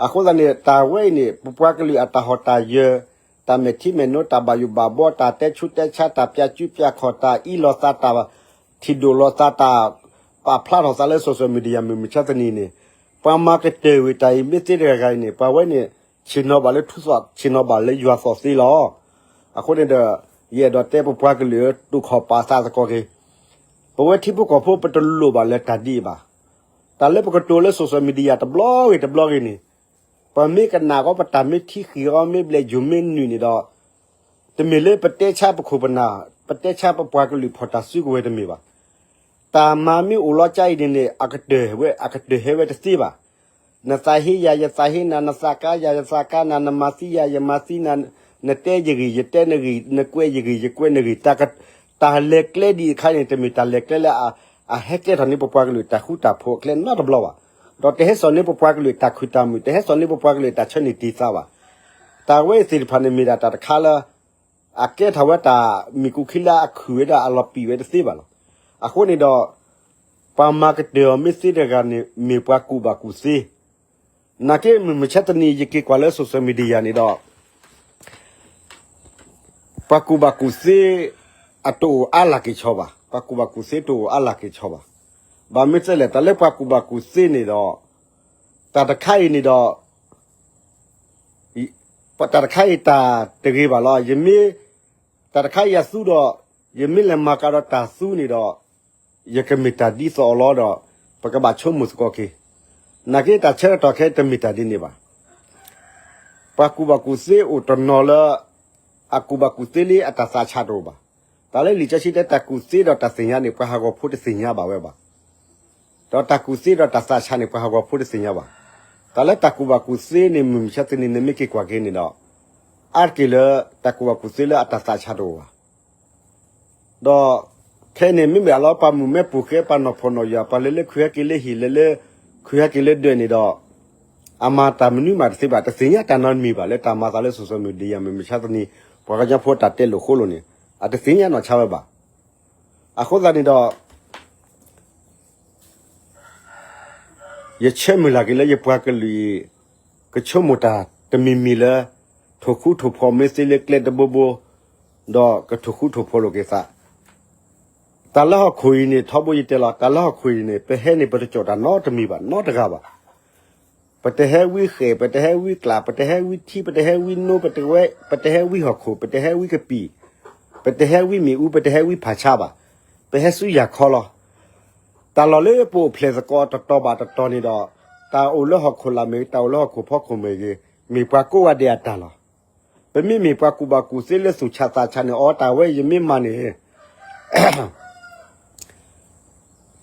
အဃိသတးန့ၣ် တၢ်ဝဲအံၤန့ၣ် ပပှၤကလုာ်အတၢ်ဟီၣ်တၢ်ယၢၤ တၢ်မဲာ်ထံမဲာ်နိ တၢ်ဘၣ်ယိၣ်ဘၣ်ဘီ တၢ်တဲဆူးတဲဆါ တၢ်ပျးစုပျးခီၣ် တၢ်အံးလိာ်သး တၢ်ထံၣ်ဒိၣ်လိာ်သး တၢ်ပာ်ဖျါထီၣ်သးလၢ social media မုၢ်မဆါတနံၤန့ၣ် ပှၤမၤကတၢၢ်ဝံၤတၢ်အံၤမ့ၢ်သ့တဂၤဂၤအံၤန့ၣ် ပှၤဝဲန့ၣ် ဆ့ၣ်နီၤဘၣ်လၢထူသီၣ် ဆ့ၣ်နီၤဘၣ်လၢယွၤသီၣ်သ့လီၤ. အဃိန့ၣ်ဒီး ယအဲၣ်ဒိးတဲပပှၤကလုာ် တူၢ်ခီၣ်ပာ်သးသကိးက့ၤ ပဝဲထံဖိကီၢ်ဖိပတလိၣ်ဘၣ်လၢတၢ်ဒ်အံၤဘၣ်. တၢ်လၢပကတိၤလၢ social media တဘျီဂ့ၤတဘျီဂ့ၤန့ၣ် ပမ့ၢ်ကနၣ်ကီး ပတၢ်မ့ၢ်ထံဃံးအီၤ မ့ၢ်ဘျဲၣ်ယိၤမ့ၢ်နုာ်န့ၣ်ဒီး တမ့ၢ်လၢပတဲဆါပခိၣ်ပနၢ် ပတဲဆါပပှၤကလုာ်ဖီၣ်တၢ်စုကဝဲၤတမ့ၢ်ဘၣ်. တၢ်မၤမ့ၢ်အိၣ်လီၤကါအံၤန့ၣ်န့ၣ် အကတၢၢ်ဝဲ အကတၢၢ်ဟဲဝဲတသ့ဘၣ်. နသးဟ့ယၤ ယသးဟ့နၤ နသးကါယၤ ယသးကါနၤ နမၤသံယၤ ယမၤသံနၤ နတဲယဂ့ၢ် ယတဲနဂ့ၢ် နကွဲးယဂ့ၢ် ယကွဲးနဂ့ၢ် တၢ်လဲၤကျဲဒ်အံၤအခါန့ၣ် တမ့ၢ်တၢ်လဲၤကျဲလၢ အဟဲကဲထီၣ်န့ၢ်ပပှၤကလုာ်တၢ်ဃူတၢ်ဖိးအကျဲနီတဘျီဘၣ်. ဒီးတဟဲစိာ်န့ၢ်ပပှၤကလုာ်တၢ်ခုၣ်တၢ်မုာ် တဟဲစိာ်န့ၢ်ပပှၤကလုာ်တၢ်ဆၢန့ၢ်တံာ်သးဘၣ်. တၢ်ဝဲအံၤသ့ၣ်တဖၣ်န့ၣ်မ့ၢ်ဒၣ်တၢ်တခါလၢ အကဲထီၣ်ဝဲတၢ်မ့ၢ်ကူခံလၢအခုၣ်ဝဲဒၣ်အလီၤပံာ်ဝဲတသ့ဘၣ်လီၤ. အဃိန့ၣ်ဒီး ပှၤမၤကတၢၢ်အီၤမ့ၢ်သ့တဂၤဂၤန့ၣ် မ့ၢ်ပှၤကူၣ်ဘၣ်ကူၣ်သ့ နာ်က့မုၢ်မဆါတနံၤ ယက့ၤကွၢ်လၢ social media န့ၣ်ဒီး ပှၤကူၣ်ဘၣ်ကူၣ်သ့ အတအိၣ်အါလၢ်က့ၤဆီဘၣ်. ပှၤကူၣ်ဘၣ်ကူၣ်သ့တအိၣ်အါလၢ်က့ၤဆီဘၣ်. ဘၣ်မနုၤလဲၣ် တၢ်လၢပှၤကူၣ်ဘၣ်ကူၣ်သ့န့ၣ်ဒီး တၢ်တခါအံၤန့ၣ်ဒီး တၢ်တခါအံၤတၢ်တဂ့ၤဘၣ်လီၤ. ယမ့ၢ် တၢ်တခါအံၤယသူဒီး ယမ့ၢ်လဲၤမၤကဒီးတၢ်သူန့ၣ်ဒီး ယကမ့ၢ်တၢ်ဒ်သိးအီၤလီၤဒီး ပကဘၣ်ဆိကမိၣ်သကိးက့ၤ. နာ်က့တၢ်ဆၢကတီၢ်ခဲအံၤတမ့ၢ်တၢ်ဒ်န့ၣ်ဘၣ်. ပှၤကူၣ်ဘၣ်ကူၣ်သ့အိၣ်တနီၤလၢ အကူၣ်ဘၣ်ကူၣ်သ့လံအတၢ်သးဆးတအိၣ်ဘၣ်. တၢ်လၢလံာ်စီဆှံတဲတၢ်ကူၣ်သ့ဒီးတၢ်သ့ၣ်ညါန့ၣ် ပှၤဟးဂီၤဖိတသ့ၣ်ညါဘၣ်ဝဲဘၣ်. ဒီးတၢ်ကူၣ်သ့ဒီးတၢ်သးဆးန့ၣ် ပှၤဟးဂီၤဖိတသ့ၣ်ညါဘၣ်. တၢ်လၢတၢ်ကူၣ်ဘၣ်ကူၣ်သ့န့ၣ် မုၢ်မဆါတနံၤ နမ့ၢ်က့ၤကွၢ်က့ၤန့ၣ်ဒီး အါတက့ၢ်လၢ တၢ်ကူၣ်ဘၣ်ကူၣ်သ့လၢအတၢ်သးဆးတအိၣ်ဘၣ်. ဒီး ခဲအံၤန့ၣ် မ့မ့ၢ်အလီၢ်ပှၤမုၣ်မဲပူၤဃဲ ပှၤနီၢ်ဖှီၣ်နီၢ်ယာ် ပှၤလဲၤလၢခုဟဲက့ၤလၢဟံၣ် လဲၤလၢခုဟဲက့ၤလၢဒၢးန့ၣ်ဒီး အမၤတၢ်မနုၤမးတသ့ဘၣ် တသ့ၣ်ညါတၢ်နီတမံၤဘၣ် လၢတၢ်မၤသးလၢ social media မုၢ်မဆါတနံၤ ပှၤကညီဖိတၢ်တဲလိာ်ဃိလိာ်န့ၣ် အတသ့ၣ်ညါနီၢ်ဆါဝဲဘၣ်. အဃိသတးန့ၣ်ဒီး ယဆၢမုၢ်လၢ်က့ၤလၢယပှၤကလုာ်အံၤ ကဆိကမိၣ်တၢ်တမံၤမံၤလၢ ထိၣ်ဃူထိၣ်ဖိးမ့ၢ်သ့လၢကျဲတဘိဘိ ဒီးကထိၣ်ဃူထိၣ်ဖိးလိာ်က့ၤသး တၢ်လၢဟီၣ်ခိၣ်အံၤန့ၣ် ထီဘိယတဲလီၤ တၢ်လၢဟီၣ်ခိၣ်အံၤန့ၣ် ပဟဲန့ၣ်ပတကၠီၣ်တၢ်နီတမံၤဘၣ် နီတဂၤဘၣ်. ပတဟဲဝံဃဲၣ် ပတဟဲဝံကျး ပတဟဲဝံထံ ပတဟဲဝံနိ ပတဝဲ ပတဟဲဝံဟီၣ်ခိၣ် ပတဟဲဝံကပံာ် ပတဟဲဝံမ့ၣ်အူ ပတဟဲဝံဖးဆါဘၣ်. ပဟဲဆူယၤခီလီၤ. တၢ်လီၢ်လၢပအိၣ်ဖျဲၣ်သကိးတတီၤဘၣ်တတီၤန့ၣ်ဒီး တၢ်အိၣ်လၢဟီၣ်ခိၣ်လာ်မ့ၢ်ဂ့ၤ တၢ်အိၣ်လၢဟီၣ်ခိၣ်ဖီခိၣ်မ့ၢ်ဂ့ၤ မ့ၢ်ပှၤကိးဂၤဒဲးအတၢ်လီၤ. ပမ့မ့ၢ်ပှၤကူၣ်ဘၣ်ကူၣ်သ့လၢသူၣ်ဆးသးဆးန့ၣ် အီတၢ်ဝဲယမ့ၢ်မၤန့ၣ်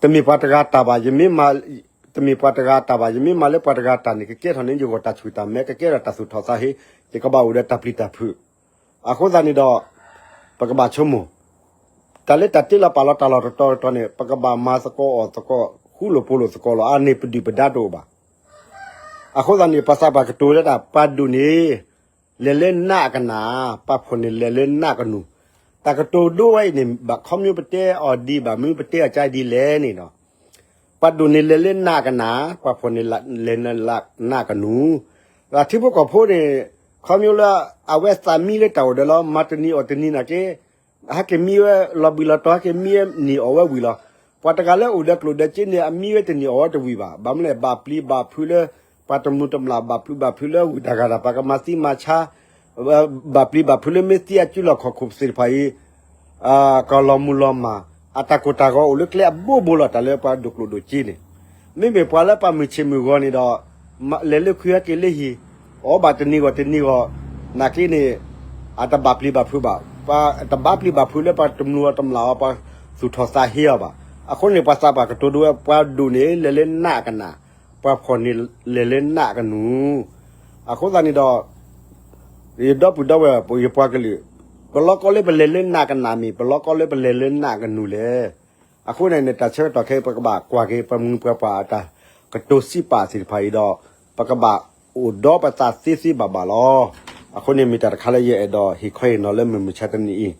တမ့ၢ်ပှၤတဂၤတၢ်ဘၣ်, ယမ့ၢ်မၤ, တမ့ၢ်ပှၤတဂၤတၢ်ဘၣ်, ယမ့ၢ်မၤလၢပှၤတဂၤတၢ်န့ၣ် ကကဲထီၣ်န့ၢ်ယဂီၢ်တၢ်ဆူၣ်တၢ်မဲ, ကကဲထီၣ်တၢ်သူၣ်ထီၣ်သးဟ့, ယကဘၣ်အိၣ်ဒီးတၢ်ပျံၤတၢ်ဖုး. အဃိသတးန့ၣ်ဒီး ပကဘၣ်ဆိကမိၣ်, တၢ်လၢတၢ်တ့လီၤပာ်လီၤတၢ်လီၢ်တတီၤတတီၤန့ၣ် ပကဘၣ်မၤသကိးအီၣ်သကိး ဃူလိာ်ဖိးလိာ်သကိးလီၤ. အန့ၣ်ပဒုၣ်ပဒါတအိၣ်ဘၣ်. အဃိသတးန့ၣ် ပှၤသးပှၢ်ကတိၤလၢတၢ် ပှၤဒိၣ်န့ၣ် လဲၤလၢနးအကနၣ်, ပှၤဖှီၣ်န့ၣ်လဲၤလၢနးကနူၤ. တၢ်ကတိၤဒိဝဲအံၤန့ၣ် ဘၣ်ခီဖျိပတဲအီၤဒ် ဘၣ်မနုၤပတဲအီၤကါဒ်လဲၣ်န့ၣ်ဒီး ပှၤဒိၣ်န့ၣ်လဲၤလၢနးကနၣ်, ပှၤဖှီၣ်န့ၣ်လဲၤလၢနးကနူၤ. ဒီးထံဖိကီၢ်ဖိန့ၣ် ခီဖျိလၢအဝဲသးမံလၢတၢ်အိၣ်ဒီးလီၤ, မၤတနံၤအီၣ်တနံၤနာ်က့, ဟဲက့ၤမံဝဲလီၤဘှံးလီၤတီၤ, ဟဲက့ၤမံဝဲနံၤအီၣ်ဝဲဝံၤလီၤ. ပှၤတဂၤလၢအိၣ်ဒီးကျိၣ်ဒီးစ့န့ၣ် အမံဝဲတနံၤအီၣ်ဝဲတဝံၤဘၣ်. ဘၣ်မနုၤလဲၣ်, ဘၣ်ပျံၤဘၣ်ဖုးလၢ ပှၤတမူၤတမျၢ်, ဘၣ်ပျံၤဘၣ်ဖုးလၢဝံၣ်တၢ်ဂၤတၢ်ပာ်ကမၤသံမၤဆါ, ဘၣ်ပျံၤဘၣ်ဖုးလၢမ့ၢ်သံအစုလီၢ်ခီၣ်ခိၣ်သ့ၣ်တဖၣ်အံၤ ကလီၤမုၢ်လီၤမၢ်, အတၢ်ကိၢ်တၢ်ဂီၤအိၣ်လၢကျဲအဘိဘိလီၤ. တၢ်လၢပှၤဒိၣ်ကျိၣ်ဒိၣ်စ့န့ၣ် မ့မ့ၢ်ပှၤလၢပှၤမုၢ်ဆ့ၣ်မုၢ်ဂီၤန့ၣ်ဒီး လဲၤလၢခုဟဲက့ၤလၢဟံၣ်, အီၣ်ဘၣ်တနံၤဂီၢ်တနံၤဂီၢ်, နာ်က့န့ၣ် အတဘၣ်ပျံၤဘၣ်ဖုးဘၣ်. ပှၤတဘၣ်ပျံၤဘၣ်ဖုးလၢပှၤတမူၤအီၤတမျၢ်အီၤ, ပှၤသူၣ်ထီၣ်သးဟ့အီၤဘၣ်. အဃိန့ၣ် ပှၤသးပှၢ်ကတိၤဒိဝဲ ပှၤဒိၣ်န့ၣ်လဲၤလၢနးကနၣ်, ပှၤဖှီၣ်န့ၣ်လဲၤလၢနးကနူၤ. အဃိသတးန့ၣ်ဒီး ယဒီပုၢ်ဒီဝဲၢ် ယပှၤကလုာ်, ပလီၢ်ကီလၢပလဲၤလၢနးကနၣ်မ့ၢ် ပလီၢ်ကီလၢပလဲၤလၢနးကနူၤလဲၣ်. အဃိန့ၣ်န့ၣ် တၢ်ဆၢကတီၢ်ခဲအံၤ ပကဘၣ်ကွၢ်က့ၤ ပှၤမုၢ်ပှၤပှၢ်အတၢ်ကတိၤစံးပာ်သ့ၣ်တဖၣ်အံၤဒီး ပကဘၣ်အိၣ်ဒီးပသးသ့သ့ဘၣ်ဘၣ်လီၤ. အဃိန့ၣ်မ့ၢ်တၢ်တခါလၢယအဲၣ်ဒိးဟ့ၣ်ခီဟ့ၣ်နီၤလၢမုၢ်မဆါတနံၤအံၤ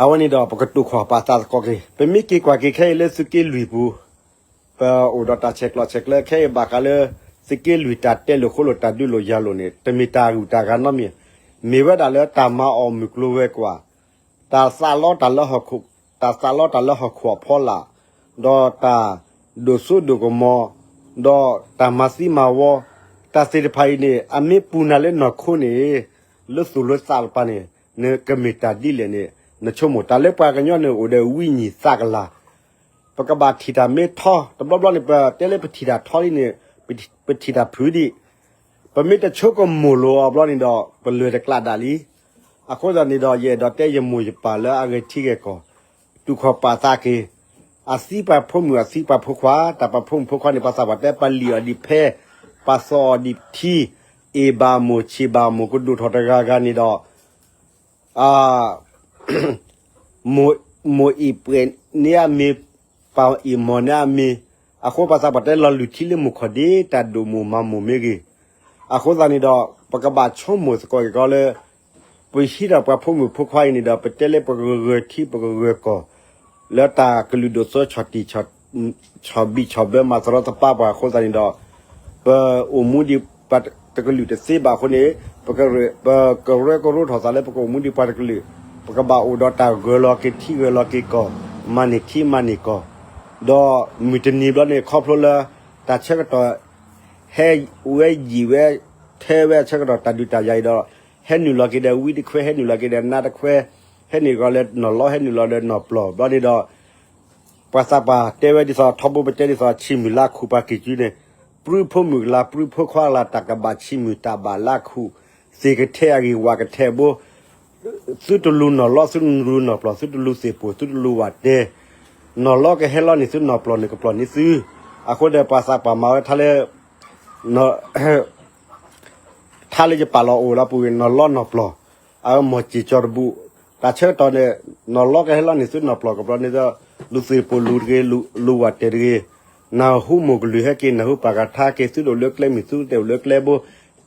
အဝဲန့ၣ်ဒီး ပကတိၢ်ခီၣ်ပာ်သးသကိးက့ၤ, ပမ့ၢ်က့ၤကွၢ်က့ၤခဲအံၤလၢသုးက့လွံၢ်ပူၤ, ပအိၣ်ဒီးတၢ်ဆဲးကျိးဆဲးကျၢခဲအံၤဘၣ်ဃးလၢ သုးက့လွံၢ်တၢ်တဲလိာ်ဃိလိာ်တၢ်ဒုးလိာ်ယၤလိာ်န့ၣ် တမ့ၢ်တၢ်ဂုၤတၢ်ဂၤနီတမံၤ, မ့ၢ်ဝဲဒၣ်လၢတၢ်မၤအီၣ်မုၢ်ကျိၤဝဲၤကွာ်, တၢ်သးလီတၢ်လၢဟီၣ်ခိၣ်, တၢ်သးလီတၢ်လၢဟီၣ်ခိၣ်အဖီလာ်, ဒီးတၢ်ဒိၣ်စိဒိၣ်ကမီၤ, ဒီးတၢ်မၤသံမၤဝီ, တၢ်သ့ၣ်တဖၣ်အံၤန့ၣ် အမ့ၢ်ပူၤနၤလၢနီၢ်ခိန့ၣ် လၢသူၣ်လၢသးတပၤန့ၣ် နကမ့ၢ်တၢ်ဒ်လဲၣ်န့ၣ် နဆိကမိၣ် တၢ်လၢပှၤကညီန့ၣ်အိၣ်ဒီးဝံၣ်ညံၣ်သးကလၤ, ပကဘၣ်ထံၣ်တၢ်မ့ၢ်ထီ, တဘျီဘျီန့ၣ် ပတဲလၢပထံၣ်တၢ်ထီလံန့ၣ် ပထံၣ်တၢ်ဖုးဒံး, ပမ့ၢ်တဆိကမိၣ်လိာ်အီၤဘျီန့ၣ်ဒီး ပလဲၤတကျးဒၣ်လံ. အဃိသတးန့ၣ်ဒီး ယအဲၣ်ဒိးတဲယမိၢ်ယပၢ်လၢအဂဲၤထံဂဲၤကီၢ် တူၢ်ခီၣ်ပာ်သးက့ၤ, အသံပှၤဖိမုၣ်အသံပှၤဖိခွါ, တၢ်ပှၤဖိမုၣ်ဖိခွါန့ၣ် ပှၤသးပှၢ်တဲ ပလံၣ်အီၤဒံးဖဲ, ပှၤသီၣ်အီၤဒံးထံ, အ့ၣ်ဘၣ်မိၢ်ဆံးဘၣ်မိၢ်ကဒိၣ်ထီၣ်တဂၤဂၤန့ၣ်ဒီး မိၢ်အ့ၣ်ပှဲၤန့ၢ်အမ့ၢ်, ပၢ်အ့ၣ်မီၢ်န့ၢ်အမ့ၢ်, အဃိပှၤသးပှၢ်တဲလီၤလုၢ်ထံလၢမိၢ်ခီၣ်ဒ့ တၢ်ဒိၣ်မိၢ်မၤမိၢ်မ့ၢ်ဂ့ၤ, အဃိသတးန့ၣ်ဒီး ပကဘၣ်ဆိကမိၣ်သကိးက့ၤကီးလၢ ပဟံးထီၣ်ပှၤဖိမုၣ်ဖိခွါအံၤန့ၣ်ဒီး ပတဲလၢပကဂၢၢ်ထံပကဂၢၢ်ကီၢ် လၢတၢ်ကလုာ်ဒိၣ်စိဆီၣ်တံၢ် ဆီၣ်ဘံၣ်ဆီၣ်ဘၢမၤသရီသပှၢ်ပှၤအဃိသတးန့ၣ်ဒီး ပအိၣ်မူဒံးပှၤတကလုာ်တသ့ဘၣ်အဃိန့ၣ် ပကရၢကရိထီၣ်သးလၢ ပကအိၣ်မူဒံးပှၤတကလုာ်, ပကဘၣ်အိၣ်ဒီးတၢ်ဂၢၢ်လီၤက့ၤထံဂၢၢ်လီၤက့ၤကီၢ်, မၤန့ၢ်ထံမၤန့ၢ်ကီၢ်, ဒီးမုၢ်တနံၤဘျီန့ၣ် ခီဖျိလၢ တၢ်ဆၢကတီၢ် ဟဲဝဲယံာ်ဝဲ ထဲဝဲအဆၢကတီၢ်တၢ်ဒုးတၢ်ယၤအံၤဒီး ဟဲနုာ်လီၤက့ၤဒီးဝံတခွဲ ဟဲနုာ်လီၤက့ၤဒီးနါတခွဲ ဟဲနုာ်လီၤဒီးနီၢ်လီ ဟဲနုာ်လီၤဒီးနီၢ်ပျီၢ်ဘျီန့ၣ်ဒီး ပှၤသးပှၢ်တဲဝဲဒ်သိး ထီဘိပတဲဒ်သိး ဆံးမုၢ်လါခူၣ်ပှၤက့ၤစုန့ၣ် ပြူဖိမုၣ်ကလါ ပြူဖိခွါကလါ တၢ်ကဘၣ်ဆံးမုၢ်တၢ်ဘၣ်လါခူၣ် သ့ၣ်ကထဲအဂ့ၢ် ဝၣ်ကထဲဘိ သုတလူၤနီၢ်လီ သုတလူၤနီၢ်ပျီၢ် သုတလူၤသ့ၣ်ပိၢ် သုတလူၤဝၣ်တဲ နီၢ်လီကဟဲလီန့ၢ်သု နီၢ်ပျီၢ်န့ၣ်ကပျီၢ်န့ၢ်သု အဃိဒီးပှၤသးပှၢ်မၤဝဲထါလၢ ထါလၢယပာ်လီၤအိၣ်လီၤပူၤ နီၢ်လီနီၢ်ပျီၢ် အမီၢ်စ့ၢ်ကီးတဘူၣ် တၢ်ဆၢကတီၢ်န့ၣ် နီၢ်လီကဟဲလီန့ၢ်သု နီၢ်ပျီၢ်ကပျီၢ်န့ၢ်သု လူၤသ့ၣ်ပိၢ်လူၤတဂ့ၤ လူၤဝၣ်တဲာ်တဂ့ၤ နၢ်ဟူမိၢ်ကလုၢ်ဟဲက့ၤ နၢ်ဟူပၢ်ကထါက့ၤ သုတအိၣ်လၢကျဲမုၢ် သုတအိၣ်လၢကျဲဘိ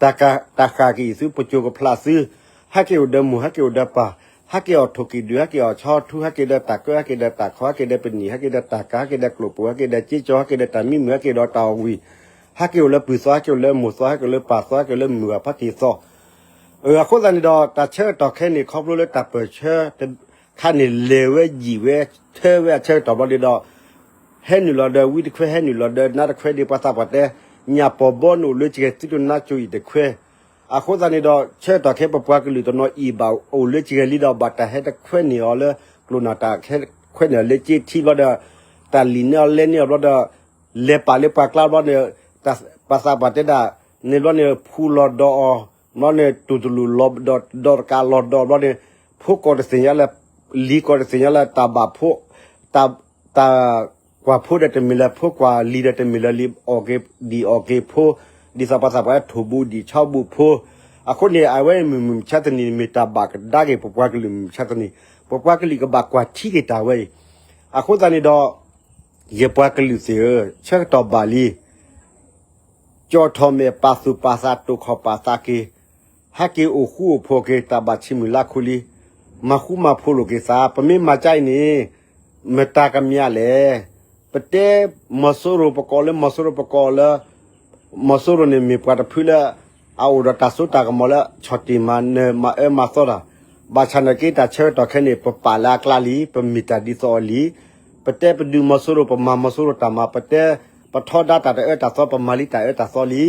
တၢ်ဃၣ်က့ၤအံၤ သုပကိၤကဖျးသု ဟဲက့ၤအိၣ်ဒီးမိၢ် ဟဲက့ၤအိၣ်ဒီးပၢ် ဟဲက့ၤအီၣ်ထိၣ်ကံၣ်ဒုၣ် ဟဲက့ၤအီၣ်ဆီထူ ဟဲက့ၤဒီးတၢ်ကၢ ဟဲက့ၤဒီးတၢ်ခီ ဟဲက့ၤဒီးပနံာ် ဟဲက့ၤဒီးတၢ်ကၤ ဟဲက့ၤဒီးကျိၣ်ပိၢ် ဟဲက့ၤဒီးစ့ကၠီ ဟဲက့ၤဒီးတၢ်မံမုာ် ဟဲက့ၤဒီးတၢ်အီၣ်ဝံၣ် ဟဲက့ၤအိၣ်လၢပုၢ်သီ ဟဲက့ၤအိၣ်လၢမိၢ်သီ ဟဲက့ၤအိၣ်လၢပၢ်သီ ဟဲက့ၤအိၣ်လၢမုၢ်ဂၤဖါတံၢ်သီ အဃိသတးန့ၣ်ဒီး တၢ်ဆၢကတီၢ်ခဲအံၤန့ၣ် ခီဖျိလၢတၢ်ပၢၢ်ဆၢတခါန့ၣ် လဲၤဝဲယံာ်ဝဲ ထဲဝဲအဆၢကတီၢ်ဘျီန့ၣ်ဒီး ဟဲနုာ်လီၤဒီးဝံတခွဲ ဟဲနုာ်လီၤဒီးနါတခွဲဒ်ပှၤသးပှၢ်တဲ ညၣ်ပီၢ်ဘီနအိၣ်လၢစဂဲၤ သုတနါစိၤအံၤတခွဲ အဃိသတးန့ၣ်ဒီး ဆၢကတီၢ်ခဲအံၤ ပပှၤကလုာ်တနီၤအံၤဘၣ် အိၣ်လၢစဂဲၤလံဒီး ဘၣ်တၢ်ဟဲတခွဲန့ၢ်အီၤလၢကျိၣ်နၢ် တၢ်ဟဲခွဲန့ၢ်အီၤလၢစ့ထံဘျီဒီး တၢ်လံၣ်န့ၢ်အီၤလဲန့ၢ်အီၤဘျီဒီး လဲၤပာ်လၢပှၤကျါဘျီန့ၣ် ပှၤသးပှၢ်တဲဒၣ် န့ၣ်ဘျီန့ၣ် ဖူလီၤဒီးအီၤ, ဘျီန့ၣ် တူၢ်တလူးလီၤဒီး ဒီးတကးလီၤဒီး ဘျီန့ၣ် ဖိကိးတသ့ၣ်ညါလၢ လံၤကိးတသ့ၣ်ညါလၢတၢ်ဘၣ်ဖိ, တၢ် တၢ်ကွၢ်ဖိဒီးတမ့ၢ်လၢဖိ, ကွၢ်လံၤဒီးတမ့ၢ်လၢလံၤ, အီၣ်က့ၤဒံၣ်အီၣ်က့ၤဖိ, ဒ်သိးပှၤသးပှၢ်ထိၣ်ဘူးဒံၣ်ဆီဘူးဖိ, အဃိန့ၣ် အဝဲမုၢ်မုၢ်မဆါတနံၤန့ၣ် မ့ၢ်တၢ်ဘၣ်ကဒါက့ၤ ပပှၤကလုာ်မုၢ်မဆါတနံၤ, ပပှၤကလုာ်ကဘၣ်ကွၢ်ထံက့ၤတၢ်ဝဲအံၤ, အဃိသတးန့ၣ်ဒီး ယပှၤကလုာ်သ့ၣ်ဧၢ, ဆၢကတီၢ်ဘၣ်လံ ကၠီၣ်ထီၣ်မဲာ်ပာ်သူၣ်ပာ်သး တိာ်ခီၣ်ပာ်သးက့ၤ, ဟဲက့ၤအိၣ်ဃူအိၣ်ဖိးက့ၤ တၢ်ဘၣ်ဆံးမုၢ်လၢ်ခူလံ, မၤဃူမၤဖိးလိာ်က့ၤသး, ပမ့ၢ်မၤကါအံၤန့ၣ် မတၤကမၠးလဲၣ်, ပတဲမီၤစိရိၤ ပကိးလၢမီၤစိရိၤ ပကိးလၢ မီၤစိရိၤန့ၣ်မ့ၢ်ပှၤတဖုလၢ အအိၣ်ဒီးတၢ်စိတၢ်ကမီၤလၢ ဆီၣ်တံၢ်မၤနၢၤမၤအၢမၤသီတၢ်, ဘၣ်ဆၣ်နာ်က့ တၢ်ဆၢကတီၢ်ခဲအံၤန့ၣ် ပပာ်လၢအကျါလံ, ပမ့ၢ်တၢ်ဒ်သိးအီၤလံ, ပတဲပဒုးမီၤစိရိၤ ပမၤမီၤစိရိၤတၢ်မၤ, ပတဲပထီဒါတၢ်တအၢတၢ်သီ ပမၤလံတၢ်အၢတၢ်သီလံ,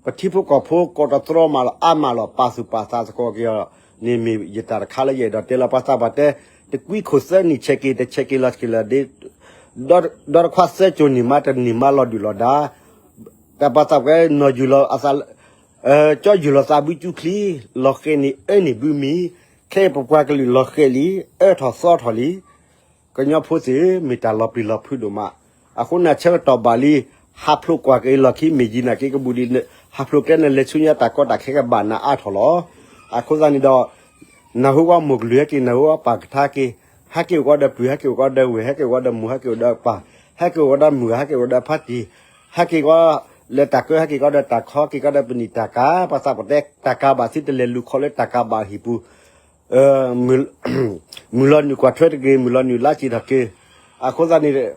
ပထံဖိကီၢ်ဖိကိးတတြီမးလီၤ အါမးလီၤ ပာ်သူၣ်ပာ်သးသကိးက့ၤအီၤန့ၣ် မ့ၢ်ယတၢ်တခါလၢယအဲၣ်ဒိးတဲလီၤ. ပှၤသးပှၢ်တဲ တကွံခိၣ်သၢနံၣ်ဆဲးက့ၤ တဆဲးက့ၤလီၤဆဲးက့ၤလီၤဒ် ဒီတခွါသၢကၠိၤနံၣ်မး တနံၣ်မးလီၤဒုၣ်လီၤဒါ, တၢ်ပှၤသးပှၢ်နီၢ်ယုၢ်လီၤအသး ကၠီယုၢ်လီၤသးဘုကၠူချံ, လီၤဃဲၤန့ၣ်အၢန့ၣ်ဘုမံၤ, ခဲအံၤပပှၤကလုာ်လီၤဃဲၤလံ, အၢထီၣ်သီထီၣ်လံ, ကညီဖိသ့ၣ် မ့ၢ်တၢ်လီၤပျံၤလီၤဖုးဒိၣ်မး, အဃိန့ၣ်ဆၢကတီၢ်ဘၣ်လံ, ဟးဖျိးကွၢ်က့ၤလီၢ်ခံ မ့ၢ်ယံၤနာ်က့ကဘူၣ်ဒံး, ဟးဖျိးကဲန့ၣ် လဲၤဆူညါတၢ်ကီတၢ်ခဲကဘၣ်နၤအါထီၣ်လီၤ. အဃိသတးန့ၣ်ဒီး နၢ်ဟူဝဲမိၢ်ကလုၢ်ဟဲက့ၤ နၢ်ဟူဝဲပၢ်ကထါက့ၤ, ဟဲက့ၤအိၣ်ကီးဒီးပုၢ် ဟဲက့ၤအိၣ်ကီးဒီးဝဲၢ် ဟဲက့ၤအိၣ်ကီးဒီးမိၢ် ဟဲက့ၤအိၣ်ဒီးပၢ်, ဟဲက့ၤအိၣ်ကီးဒီးမုၢ်ဂၤ ဟဲက့ၤအိၣ်ကီးဒီးဖါတံၢ်, ဟဲက့ၤကီးလၢတၢ်ကၢ ဟဲက့ၤကီးဒီးတၢ်ခီ ဟဲက့ၤကီးဒီးပနံာ်တၢ်ကၤ, ပှၤသးပှၢ်တဲ တၢ်ကၤဘၣ်သုတလဲၤလူၤခီလၢတၢ်ကၤဘၣ်ဟံၣ်ပူၤ မုၢ်လီၤနုာ်ကွၢ်ထွဲတဂ့ၤ မုၢ်လီၤနုာ်လါစံးထီၣ်က့ၤ, အဃိသတးန့ၣ်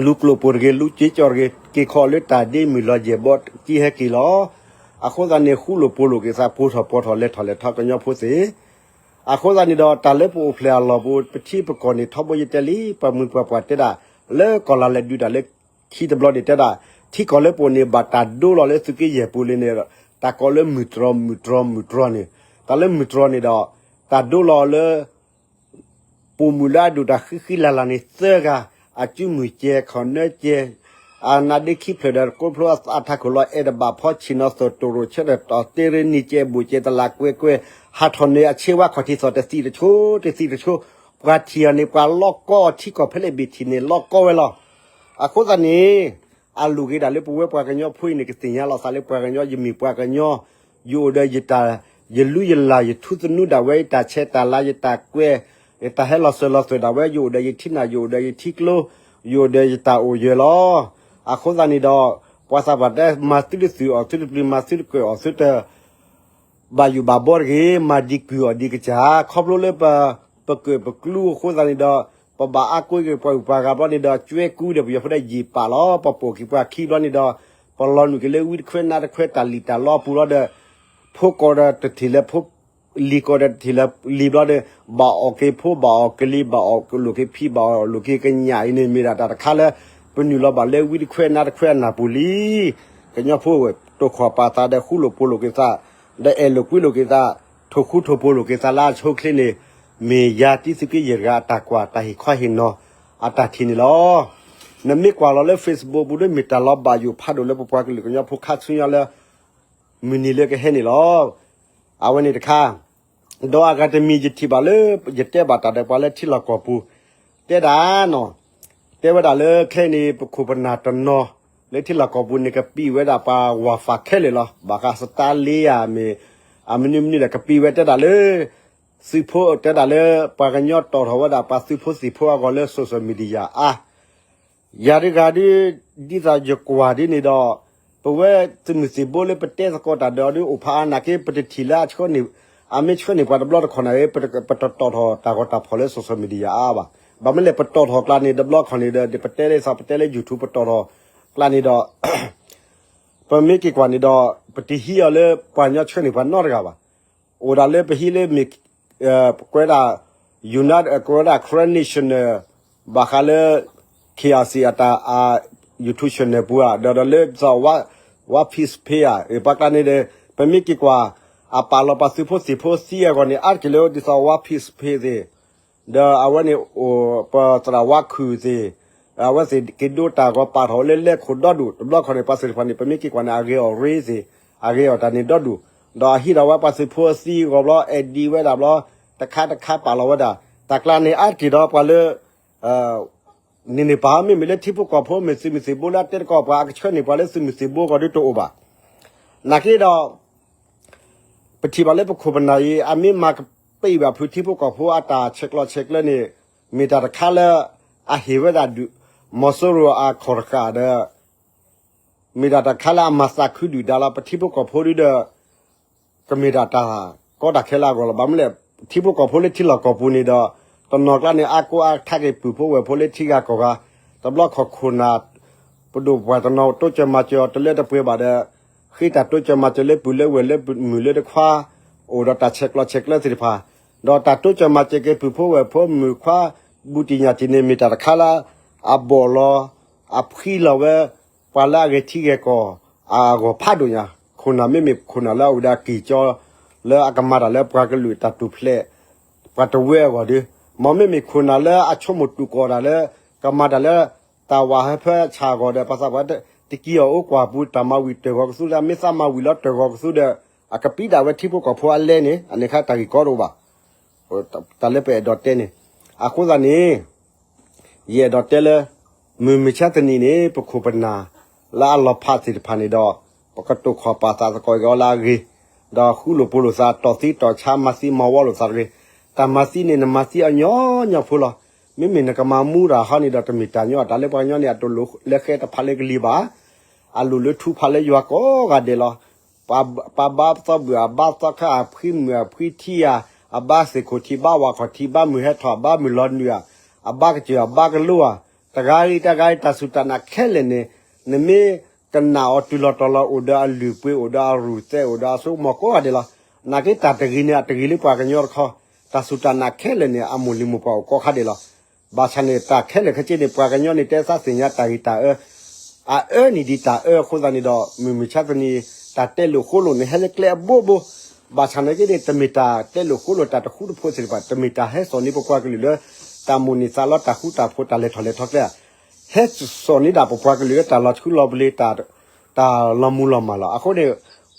လူၤကျိၣ်ပိာ်တဂ့ၤ လူၤစ့ကၠီၣ်တဂ့ၤ က့ၤခီလၢတၢ်ဒ့မုၢ်လီၤယဲၢ်ဘီက့ၤဟဲက့ၤလီၤ. အဃိသတးန့ၣ် ဃူလိာ်ဖိးလိာ်က့ၤသး ပိာ်ထီၣ်ပိာ်ထီၣ်လဲၤထီၣ်လဲၤထီကညီဖိသ့ၣ်, အဃိသတးန့ၣ်ဒီး တၢ်လၢပအိၣ်ဖျဲၣ်အလီၢ်ပူၤ ပထံပကီၢ်န့ၣ် ထီဘိယတဲလံ ပှၤမုၢ်ပှၤပှၢ်တဲဒၣ် လၢကီၢ်လၤလဲၤဒုးတၢ်လၢခံတဘျီန့ၣ်တဲဒၣ် ထံကီၢ်လၢပအိၣ်န့ၣ် ဘၣ်တၢ်ဒိလီၤလၢသုးက့ယဲၢ်ပူၤလံန့ၣ်, တၢ်ကိးလၢမုၢ်တြီၢ်မုၢ်တြီၢ်မုၢ်တြီၢ်န့ၣ်, တၢ်လၢမုၢ်တြီၢ်န့ၣ်ဒီး တၢ်ဒိလီၤလၢ ပိာ်မုၣ်လၢအဒိၣ်တၢ်ဃံဃံလၤလၤန့ၣ်သၢဂၤ, အစုမုၢ်ကဲ ခီၣ်နၢကဲ, အနါဒ့ခံဖျၢၣ်ဒီး ကိးဖျိအထးခိၣ်လီၤ အဲၣ်တဘၣ်ဖီဆံၣ်နီၤသိၣ်တိၢ်ရိၣ်ဆၢထၢၣ်တီၢ်တ့ရ့နံၤကဲ ဘူးကဲ တလးကွဲကွဲ, ဟးထီၣ်န့ၢ်အဆ့ဝါခီၣ်ထံးသီၣ်တသံၣ်တဆိ တသံၣ်တဆိ, ပှၤထံၣ်အီၤန့ၣ် ပှၤလီကီအီၤ ထံကီၢ်ဖဲလဲၣ်ဘ့ၣ်ထံးန့ၣ် လီကီဝဲလီၤ. အဃိသတးန့ၣ် အလိၣ်က့ၤဒၣ်လၢပဝဲပှၤကညီဖိအံၤန့ၣ် ကသ့ၣ်ညါလီၤသးလၢပှၤကညီ ယမ့ၢ်ပှၤကညီ, ယအိၣ်ဒီးယတၢ်, ယလုၢ်ယလၢ် ယထူသနူဒၣ်ဝဲ ယတၢ်ဆဲးတၢ်လၤ ယတၢ်ကွဲး, ယတၢ်ဟဲလီၤစၢၤလီၤသွဲၣ်ဒၣ်ဝဲ ယအိၣ်ဒီးယထံနၢ် ယအိၣ်ဒီးယထံကျိ, ယအိၣ်ဒီးယတၢ်အိၣ်ယဲၤလီၤ. အဃိသတးန့ၣ်ဒီး ပှၤသးပှၢ်တဲ မၤသုတသုးအီၣ်သုတပျံၤ မၤသုတကၢၢ်အီၣ်သုတ ဘၣ်ယိၣ်ဘၣ်ဘီတဂ့ၤ, မၤဒံးကုၢ်အီၣ်ဒံးကစၢ်, ခီဖျိလၢပ, ပကၢၢ်ပကျူအဃိသတးန့ၣ်ဒီး, ပဘၣ်အါကိးက့ၤပှၤဂုၤပှၤဂၤဘျီန့ၣ်ဒီး ကွဲကူဒီးပယီၤဖိဒီးယံာ်ပာ်လီၤ, ပပိာ်က့ၤပှၤခံဘျီန့ၣ်ဒီး, ပလီၤနုာ်က့ၤလၢဝံတခွဲနါတခွဲတၢ်လံၣ်တၢ်လီအပူၤလီၤဒီး, ဖိကီးဒီးတထံၣ်လၢဖိ, လံၤကီးဒီးတထံၣ်လၢလံၤဘျီဒီး, ဘၣ်အီၣ်က့ၤဖိ ဘၣ်အီၣ်က့ၤလံၤ ဘၣ်အီၣ်လိာ်က့ၤဖံ ဘၣ်အီၣ်လိာ်က့ၤကညးအံၤန့ၣ် မ့ၢ်ဒၣ်တၢ်တခါလၢ ပနုာ်လီၤဘၣ်လၢဝံတခွဲနါတခွဲအနၢ်ပူၤလံ. ကညီဖိဝဲ တိာ်ခီၣ်ပာ်သးဒီးဃူလိာ်ဖိးလိာ်က့ၤသး, ဒီးအဲၣ်လိာ်ကွံလိာ်က့ၤသး, ထိၣ်ဃူထိၣ်ဖိးလိာ်က့ၤသးလၢအဆိအချ့န့ၣ်, မ့ၢ်ယၤတံသုးက့ယဲၢ်တဂၤအတၢ်ကွၢ်တၢ်ဟ့ၣ်ခီဟ့ၣ်နီၤအတၢ်ထံၣ်န့ၣ်လီၤ. နမ့ၢ်ကွၢ်လီၤလၢ Facebook ပူၤဒီး မ့ၢ်တၢ်လီၤဘၣ်ယိၣ်ဖးဒိၣ်လၢပပှၤကလုာ်ကညီဖိခါဆူညါလၢ မုၢ်နံၤလၢကဟဲန့ၣ်လီၤ. အဝဲန့ၣ်တခါ ဒီးအဂၤတမံၤယထံၣ်ဘၣ်လၢ ယတဲဘၣ်တၢ်ဒီးပှၤလၢထံလီၢ်ကီၢ်ပူၤ, တဲဒၣ်နီၤ, တဲဝဲဒၣ်လၢခဲအံၤန့ၣ် ပခိၣ်ပနၢ်တနီၤ လၢထံလီၢ်ကီၢ်ပူၤန့ၣ် ကပံာ်ဝဲဒၣ်ပှၤဝၤဖးခဲလၢာ်လီၤ. ဘၣ်ဃး Starlink ဧါ မ့ၢ် အမနုၤမနုၤဒီး ကပံာ်ဝဲတဲဒၣ်လၢ သုးဖိတဲဒၣ်လၢ ပှၤကညီတီၣ်ထီၣ်ဝဲဒၣ်ပှၤသုးဖိသံၣ်ဖိအဂီၢ်လၢ social media အါ ယၤတဂၤဒ်, ဒ်သိးယကွၢ်ဒ်န့ၣ်ဒီး, ပဝဲသုးမုၢ်သံၣ်ဘိလၢပတဲသကိးတၢ်ဒီးဒ်အိၣ်ဖးအါနာ်က့ ပတထံၣ်လၢအဆှၢန့ၢ်, အမ့ၢ်ဆှၢန့ၢ်ပှၤတဘျီတခီၣ်န့ၣ် ပတတီၣ်ထီၣ်တၢ်ဂီၤတၢ်ဖီၣ်လၢ social media အါဘၣ်. ဘၣ်မနုၤလဲၣ် ပတီၣ်ထီၣ်ကျါန့ၣ် တဘျီတခီၣ်န့ၣ်ဒီး ပတဲလၢသး ပတဲလၢ YouTube ပတီၣ်ထီၣ်ကျါန့ၣ်ဒီး ပမ့ၢ်က့ၤကွၢ်န့ၣ်ဒီး ပတဟံးအီၤလၢပှၤကညီဆှၢန့ၢ်ပှၤနီတဂၤဘၣ်. အိၣ်ဒၣ်လၢပဟံးလၢမ့ၢ် ပကွဲဒၣ် United ကွဲဒၣ် Karen National ဘၣ်ဃးလၢ K R C အတၢ် YouTube channel ပူၤဧါ ဒီးဒီးလၢ One Piece Pay ဧါ ပှၤကျါန့ၣ်ဒီး ပမ့ၢ်က့ၤကွၢ် အပာ်လီၤပှၤသုးဖိသံၣ်ဖိသံအဂီၢ်န့ၣ် အါတက့ၢ်လၢ ဒ်သိး One Piece Pay သ့ၣ် ဒီးအဝဲန့ၣ် ပသရၣ်ဝါခုၣ်သ့ၣ်, အဝဲသ့ၣ်က့ၤဒိတၢ်ဂီၤပာ်ထီၣ်ဝဲလၢလဲၣ်ခိၣ်ဒီဒူၣ် တဘျီခီန့ၣ် ပှၤသ့ၣ်တဖၣ်န့ၣ် ပမ့ၢ်က့ၤကွၢ်န့ၣ် အဂ့ၤအီၣ်ရ့သ့ၣ် အဂ့ၤအီၣ်တၢ်န့ၣ်ဒီဒူၣ်, ဒီးအဟံးထီၣ်ဝဲပှၤသုးဖိအသံအဂီၢ်ဘျီ အဲၣ်ဒိးဝဲဒၣ်ဘျီ တခါတခါပာ်လီၤဝဲဒၣ် တၢ်ကျါန့ၣ် အါတက့ၢ်ဒီးပှၤလၢ န့ၣ်န့ၣ်ပာ်မ့မ့ၢ်လၢထံဖိကီၢ်ဖိမ့ၢ်သုးမုၢ်သံၣ်ဘိလၢအတဲတကီၢ်ပှၤအကဆှၢန့ၢ်ပှၤလၢသုးမုၢ်သံၣ်ဘိအဂီၢ်ဒုတအိၣ်ဘၣ်. နာ်က့ဒီး ပထံၣ်ဘၣ်လၢပခိၣ်ပနၢ်အံၤ အမ့ၢ်မၤကပံာ်ဘၣ်ဖုးထံဖိကီၢ်ဖိအတၢ်ဆဲးကျိးဆဲးကျၢန့ၣ် မ့ၢ်တၢ်တခါလၢ အဟ့ၣ်ဝဲဒၣ်ဒုး မီၤစိရိၤအခီၣ်တဃာ်ဒီး မ့ၢ်ဒၣ်တၢ်တခါလၢအမၤသးခုဒုၣ်ဒါလီၤ. ပထံဖိကီၢ်ဖိဒုဒီး ကမ့ၢ်ဒၣ်တၢ်ကီတၢ်ခဲလၢအဂီၢ်လီၤ. ဘၣ်မနုၤလဲၣ် ထံဖိကီၢ်ဖိလၢထံလီၢ်ကီၢ်ပူၤန့ၣ်ဒီး တနီၤကျါန့ၣ် အါကိးအါထးက့ၤပုၢ်ဖိဝဲၢ်ဖိလၢထံဂၤကီၢ်ဂၤ, တဘျီခီၣ်ခိၣ်နၢ် ပဒိၣ်ပပှၢ်တနီၤတိစၢၤမၤစၢၤအီၤတလၢတပှဲၤဘၣ်ဒီး ဃ့တၢ်တိစၢၤမၤစၢၤလၢပုၢ်လၢဝဲၢ်လၢမုၣ်လၢတခွါ အိၣ်ဒီးတၢ်ဆဲးကျိးဆဲးကျၢသ့ၣ်တဖၣ်, ဒီးတၢ်တိစၢၤမၤစၢၤက့ၤပုၢ်ဖိဝဲၢ်ဖိမုၣ်ခွါ ဘူးတံၢ်ညၣ်တံၢ်န့ၣ် မ့ၢ်တၢ်တခါလၢ အဘီၣ်လီၤ အဖှံလီၤဝဲ ပှၤလၢအဂဲၤထံဂဲၤကီၢ် အဂီၢ်ဖးဒိၣ်ညါ, ခိၣ်နၢ်မ့မ့ၢ်ခိၣ်နၢ်လၢအအိၣ်ဒီးအကံၢ်ကၠီ လၢအကမၤတၢ်လၢပှၤကလုာ်တၢ်ထူၣ်ဖျဲး ပှၤတဝၢအဂီၢ်ဒီး, မ်မ့မ့ၢ်ခိၣ်နၢ်လၢအဆိကမိၣ်တူၢ်ကီၢ်တၢ်လၢ ကမၤတၢ်လၢ တၢ်ဝၢ်ဟၢဖၢဆၣ်အဂီၢ်ဒီး ပှၤသးပှၢ်တကံၤအီၤအိၣ်ကွၢ်ပူၤ တၢ်မၤဝံၤတၢ်ဂီၤကသူဒီး မ့ၢ်သးမၤဝံၤလီၤတၢ်ဂီၤကသူဒီး အကပံးဒၣ်ဝဲထံဖိကီၢ်ဖိအလဲန့ၣ် အန့ၣ်ခါတၢ်ဂ့ၢ်ကီတအိၣ်ဘၣ်. တၢ်လၢပအဲၣ်ဒိးတဲန့ၣ် အဃိသတးန့ၣ် ယအဲၣ်ဒိးတဲလၢ မုၢ်မဆါတနံၤန့ၣ် ပခိၣ်ပနၢ်လၢအလီၤဖးသ့ၣ်တဖၣ်န့ၣ်ဒီး ပကတိာ်ခီၣ်ပာ်သးသကိးက့ၤအီၤလၢအဂ့ၤ, ဒီးဃူလိာ်ဖိးလိာ်သး တီၢ်သံတီၢ်ဆါမၤသံမၤဝီလိာ်သးတဂ့ၤ. တၢ်မၤသံန့ၣ် နမၤသံအညီညီဖိလီၤ. မ့မ့ၢ်နကမၤမူတၢ်ဟီန့ၣ်ဒီးတမ့ၢ်တၢ်ညီ တၢ်လၢပှၤကညီန့ၣ် အတလိၣ်လၢဃဲတဖးလၢကလံၤဘၣ် အလိၣ်လၢထူဖးလၢယွၤကိးဂၤဒဲးလီၤ. ပှၤဘါသီဘုၣ်ဧါ, အဘါသီခါဧါ, အဖှံမုၢ်ဧါ, အဖှံထံဧါ, အဘါသ့ၣ်ခိၣ်ထံး, ဘါဝၣ်ခီၣ်ထံး, ဘါမုၢ်ဟဲထီၣ်, အဘါမုၢ်လီၤနုာ်ဧါ, အဘါကစၢၢ်ဧါ, အဘါကလိဧါ, တဂၤဂ့ၤတဂၤဂ့ၤ တၢ်စူၢ်တၢ်နာ်ခဲလၢာ်န့ၣ် နမ့ၢ်ကနၣ်အီၤတုၤလီၤတီၤလီၤ အိၣ်ဒီးအလုၢ်အပှ့ၤ အိၣ်ဒီးအရူၢ်သဲး အိၣ်ဒီးအစိကမီၤကိးဂၤဒဲးလီၤ. နာ်က့တၢ်တဂ့ၤန့ၣ် အတဂ့ၤလၢပှၤကညီတခီ, တၢ်စူၢ်တၢ်နာ်ခဲလၢာ်န့ၣ် အမိၢ်လံၤမိၢ်ပှၢ်အိၣ်ကိးခါဒဲးလီၤ. ဘၣ်ဆၣ်န့ၣ် တၢ်ခဲလၢာ်ခဲဆ့န့ၣ် ပှၤကညီန့ၣ် တဲသးသ့ၣ်ညါတၢ်ဂ့ၤတၢ်အၢ အအၢနံၣ်ဒံးတၢ်အၢအဃိသတးန့ၣ်ဒီး မုၢ်မဆါတနံၤ တၢ်တဲလိာ်ဃိလိာ်န့ၣ် ဟဲလၢကျဲအဘိဘိ, ဘၣ်ဆၣ်နာ်က့န့ၣ် တမ့ၢ်တၢ်တဲလိာ်ဃိလိာ်တၢ်တဃူတဖိးသ့ၣ်တဖၣ်, တမ့ၢ်တၢ်ဟဲစိာ်န့ၢ်ပပှၤကလုာ်လၢ တၢ်မိၣ်န့ၢ်သးလီတၢ်ဃူတၢ်ဖိး တၢ်လဲၤထီၣ်လဲၤထီကျဲဧါ, ဟဲစိာ်န့ၢ်ဒၣ်ပပှၤကလုာ်လၢတၢ်လီၤဆူလီၤဘျ့ တၢ်လီၤမူလီၤမၢ်လီၤ. အဃိန့ၣ်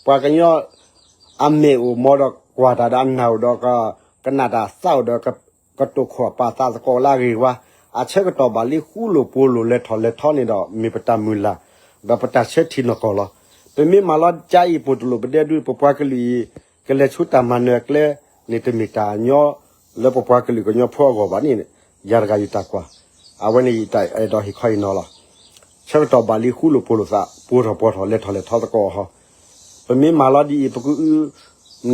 ပှၤကညီ အမဲာ်အိၣ်မီဒီးကွၢ်တၢ်ဒီးအနၢ်အိၣ်ဒီး ကနၣ်တၢ်သးအိၣ်ဒီး ကတိာ်ခီၣ်ပာ်သးသကိးလၢအဂ့ၤဝါ, အဆၢကတီၢ်ဘၣ်လံဃူလိာ်ဖိးလိာ်လဲၤထီၣ်လဲၤထီန့ၣ်ဒီး မ့ၢ်ပတၢ်မုၢ်လၢ် ဒီးပတၢ်ဆၢထံၣ်နီၢ်ကီၢ်လီၤ. ပမ့ၢ်မၤလီၤကၠါအံၤပိာ်တလိာ်ပဒဲဒု ပပှၤကလုာ်အံၤ ကလဲၤဆူတၢ်မၤနၢၤအကျဲန့ၣ် တမ့ၢ်တၢ်ညီလၢပပှၤကလုာ်ကညီဖိအဂီၢ်ဘၣ်န့ၣ် ယၤတဂၤယတၢ်ကွၢ်, အဝဲန့ၣ်ယတၢ်အဲၣ်ဒိးဟ့ၣ်ခီအံၤနီၤလီၤ. ဆၢကတီၢ်ဘၣ်လံဃူလိာ်ဖိးလိာ်သး ပိာ်ထီၣ်ပိာ်ထီၣ်လဲၤထီၣ်လဲၤထီသကိးဟီ, ပမ့ၢ်မၤလီၤဒ်အံၤ ပကအု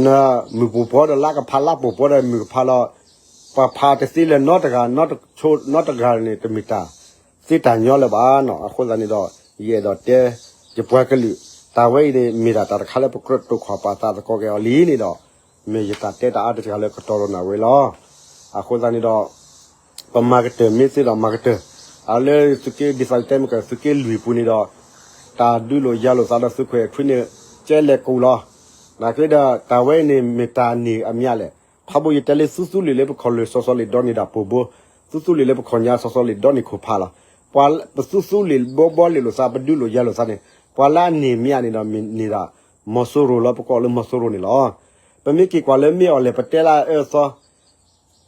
နမုၢ်ပူၤပီဒီးလါကဖး လါပူၤပီဒီးမုၢ်ကဖးလီၤ, ပှၤဖးတသ့လၢၤနီတဂၤ နီတဂၤန့ၣ် တမ့ၢ်တၢ်သ့တၢ်ညီလၢၤဘၣ်နီၤ. အဃိသတးန့ၣ်ဒီး ယအဲၣ်ဒိးတဲ ယပှၤကလုာ် တၢ်ဝဲအံၤန့ၣ် မ့ၢ်ဒၣ်တၢ်တခါလၢပကတိာ်ခီၣ်ပာ်သးသကိးက့ၤအီၤလံန့ၣ်ဒီး မ့ၢ်ယတၢ်တဲတၢ်အါတက့ၢ်လၢကတီၢ်ရိၣ်နၢ်ဝဲလီၤ. အဃိသတးန့ၣ်ဒီး ပမၤကတၢၢ်မ့ၢ်သ့ဒီးမၤကတၢၢ်, အလၢသုးက့ဒ်သိးယတဲမ့ၢ်က သုးက့လွံၢ်ပူၤန့ၣ်ဒီး တၢ်ဒုးလိာ်ယၤလိာ်သးဒီးသုးခွဲးခွံန့ၣ် ကဲလဲၤကူၣ်လီၤ. နာ်က့ဒီး တၢ်ဝဲအံၤန့ၣ် မ့ၢ်တၢ်န့ၢ်အမျးလဲၣ်. ထီဘိယတဲလၢသုသူလ့ၤလၢပခီၣ်လ့ၢ်စီစီလ့ၣ်ဒီန့ၢ်ဒၣ်ပိာ်ဘိ, သုသူလ့ၤလၢပခီၣ်ညါစီစီလ့ၣ်ဒီန့ၢ်ခိၣ်ဖးလီၤ. ပှၤပသုသူလ့ၤဘီဘီလ့ၣ်လိာ်သး ပဒုးလိာ်ယၤလိာ်သးန့ၣ် ပှၤလၢအန့ၢ်မျးန့ၣ်ဒီး မ့ၢ်န့ၢ်ဒၣ် မီၤစိရိၤလၢပကိးလၢမီၤစိရိၤန့ၣ်လီၤ. ပမ့ၢ်က့ၤကွၢ်လၢမ့ၢ်အီၤလဲၣ် ပတဲလၢအအၢအသီ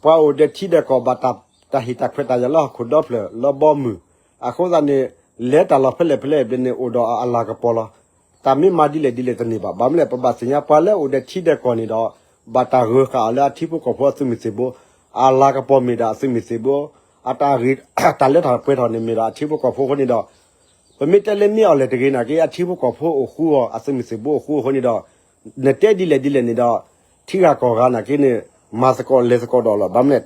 ပှၤအိၣ်ဒီးထံဒီးကီၢ်ဘၣ်တၢ်ဟ့ၣ်တၢ်ခွဲးတၢ်ယာ်လၢဟီၣ်ခိၣ်ဒီဖျၢၣ် လၢဘီမုၢ်, အဃိသတးန့ၣ် လဲၤတၢ်လီၢ်ဖဲလဲၣ်ဖဲလဲၣ်ဘျီန့ၣ် အိၣ်ဒီးအလၤကပီၤလီၤ. တၢ်မ့ၢ်မၤဒ်လဲၣ်ဒ်လဲၣ်တန့ၢ်ဘၣ်. ဘၣ်မနုၤလဲၣ် ပဘၣ်သ့ၣ်ညါပှၤလၢအိၣ်ဒီးထံဒီးကီၢ်န့ၣ်ဒီး ဘၣ်တၢ်ဂၢၤဃာ်အီၤလၢအထံဖိကီၢ်ဖိအသုးမုၢ်သံၣ်ဘိ, အလၤကပီၤမ့ၢ်ဒၣ်အသုးမုၢ်သံၣ်ဘိ, အတၢ်ဂ့ၤ တၢ်လၢတၢ်ပှဲၤထီၣ်န့ၣ်မ့ၢ်ဒၣ်အထံဖိကီၢ်ဖိအဃိန့ၣ်ဒီး ပမ့ၢ်တဲလၢမ့ၢ်အီၤလဲၣ်တဂ့ၤနာ်က့ အထံဖိကီၢ်ဖိအိၣ်ဃူအီၤ အသုးမုၢ်သံၣ်ဘိအိၣ်ဃူအဃိန့ၣ်ဒီး နတဲဒ်လဲၣ်ဒ်လဲၣ်န့ၣ်ဒီး ထံဂၤကီၢ်ဂၤနာ်က့န့ၣ် မၤသကိးလဲၤသကိးဒီးလီၤ. ဘၣ်မနုၤလဲၣ်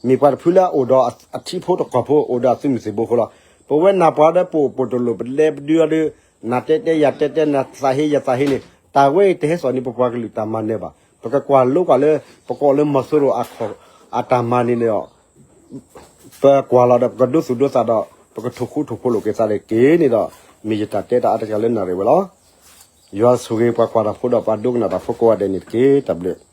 မ့ၢ်ပှၤတဖုလၢအအိၣ်ဒီးအထံဖိတကီၢ်ဖိအိၣ်ဒီးအသုးမုၢ်သံၣ်ဘိအဃိလီၤ. ပဝဲနၢ်ပှၤဒီးပအိၣ်ပိာ်တလိာ်ပဒဲပဒုအီၤဒီး နၤတဲတဲယၤတဲတဲ နသးဟ့ယသးဟ့န့ၣ် တၢ်ဝဲအံၤတဟဲစိာ်န့ၢ်ပပှၤကလုာ်တၢ်မၤနၢၤဘၣ်. ပကကွၢ်လိကွၢ်လၢ ပကိးလၢမီၤစိရိၤအတၢ်မၤန့ၣ်န့ၣ်ဒီး ပကွၢ်လီၤဒီး ပကဒိသူၣ်ဒိသးဒီး ပကထိၣ်ဃူထိၣ်ဖိးလိာ်က့ၤသးတက့ၢ်န့ၣ်ဒီး မ့ၢ်ယတၢ်တဲတၢ်အါတက့ၢ်လၢနၣ်ရံၣ်ဝဲလီၤ. ယွၤဆိၣ်ဂ့ၤပှၤကွၢ်တၢ်ဖိဒီးပှၤဒိကနၣ်တၢ်ဖိကိးဂၤဒဲးန့ၣ်တက့ၢ်. တၢ်ဘျုး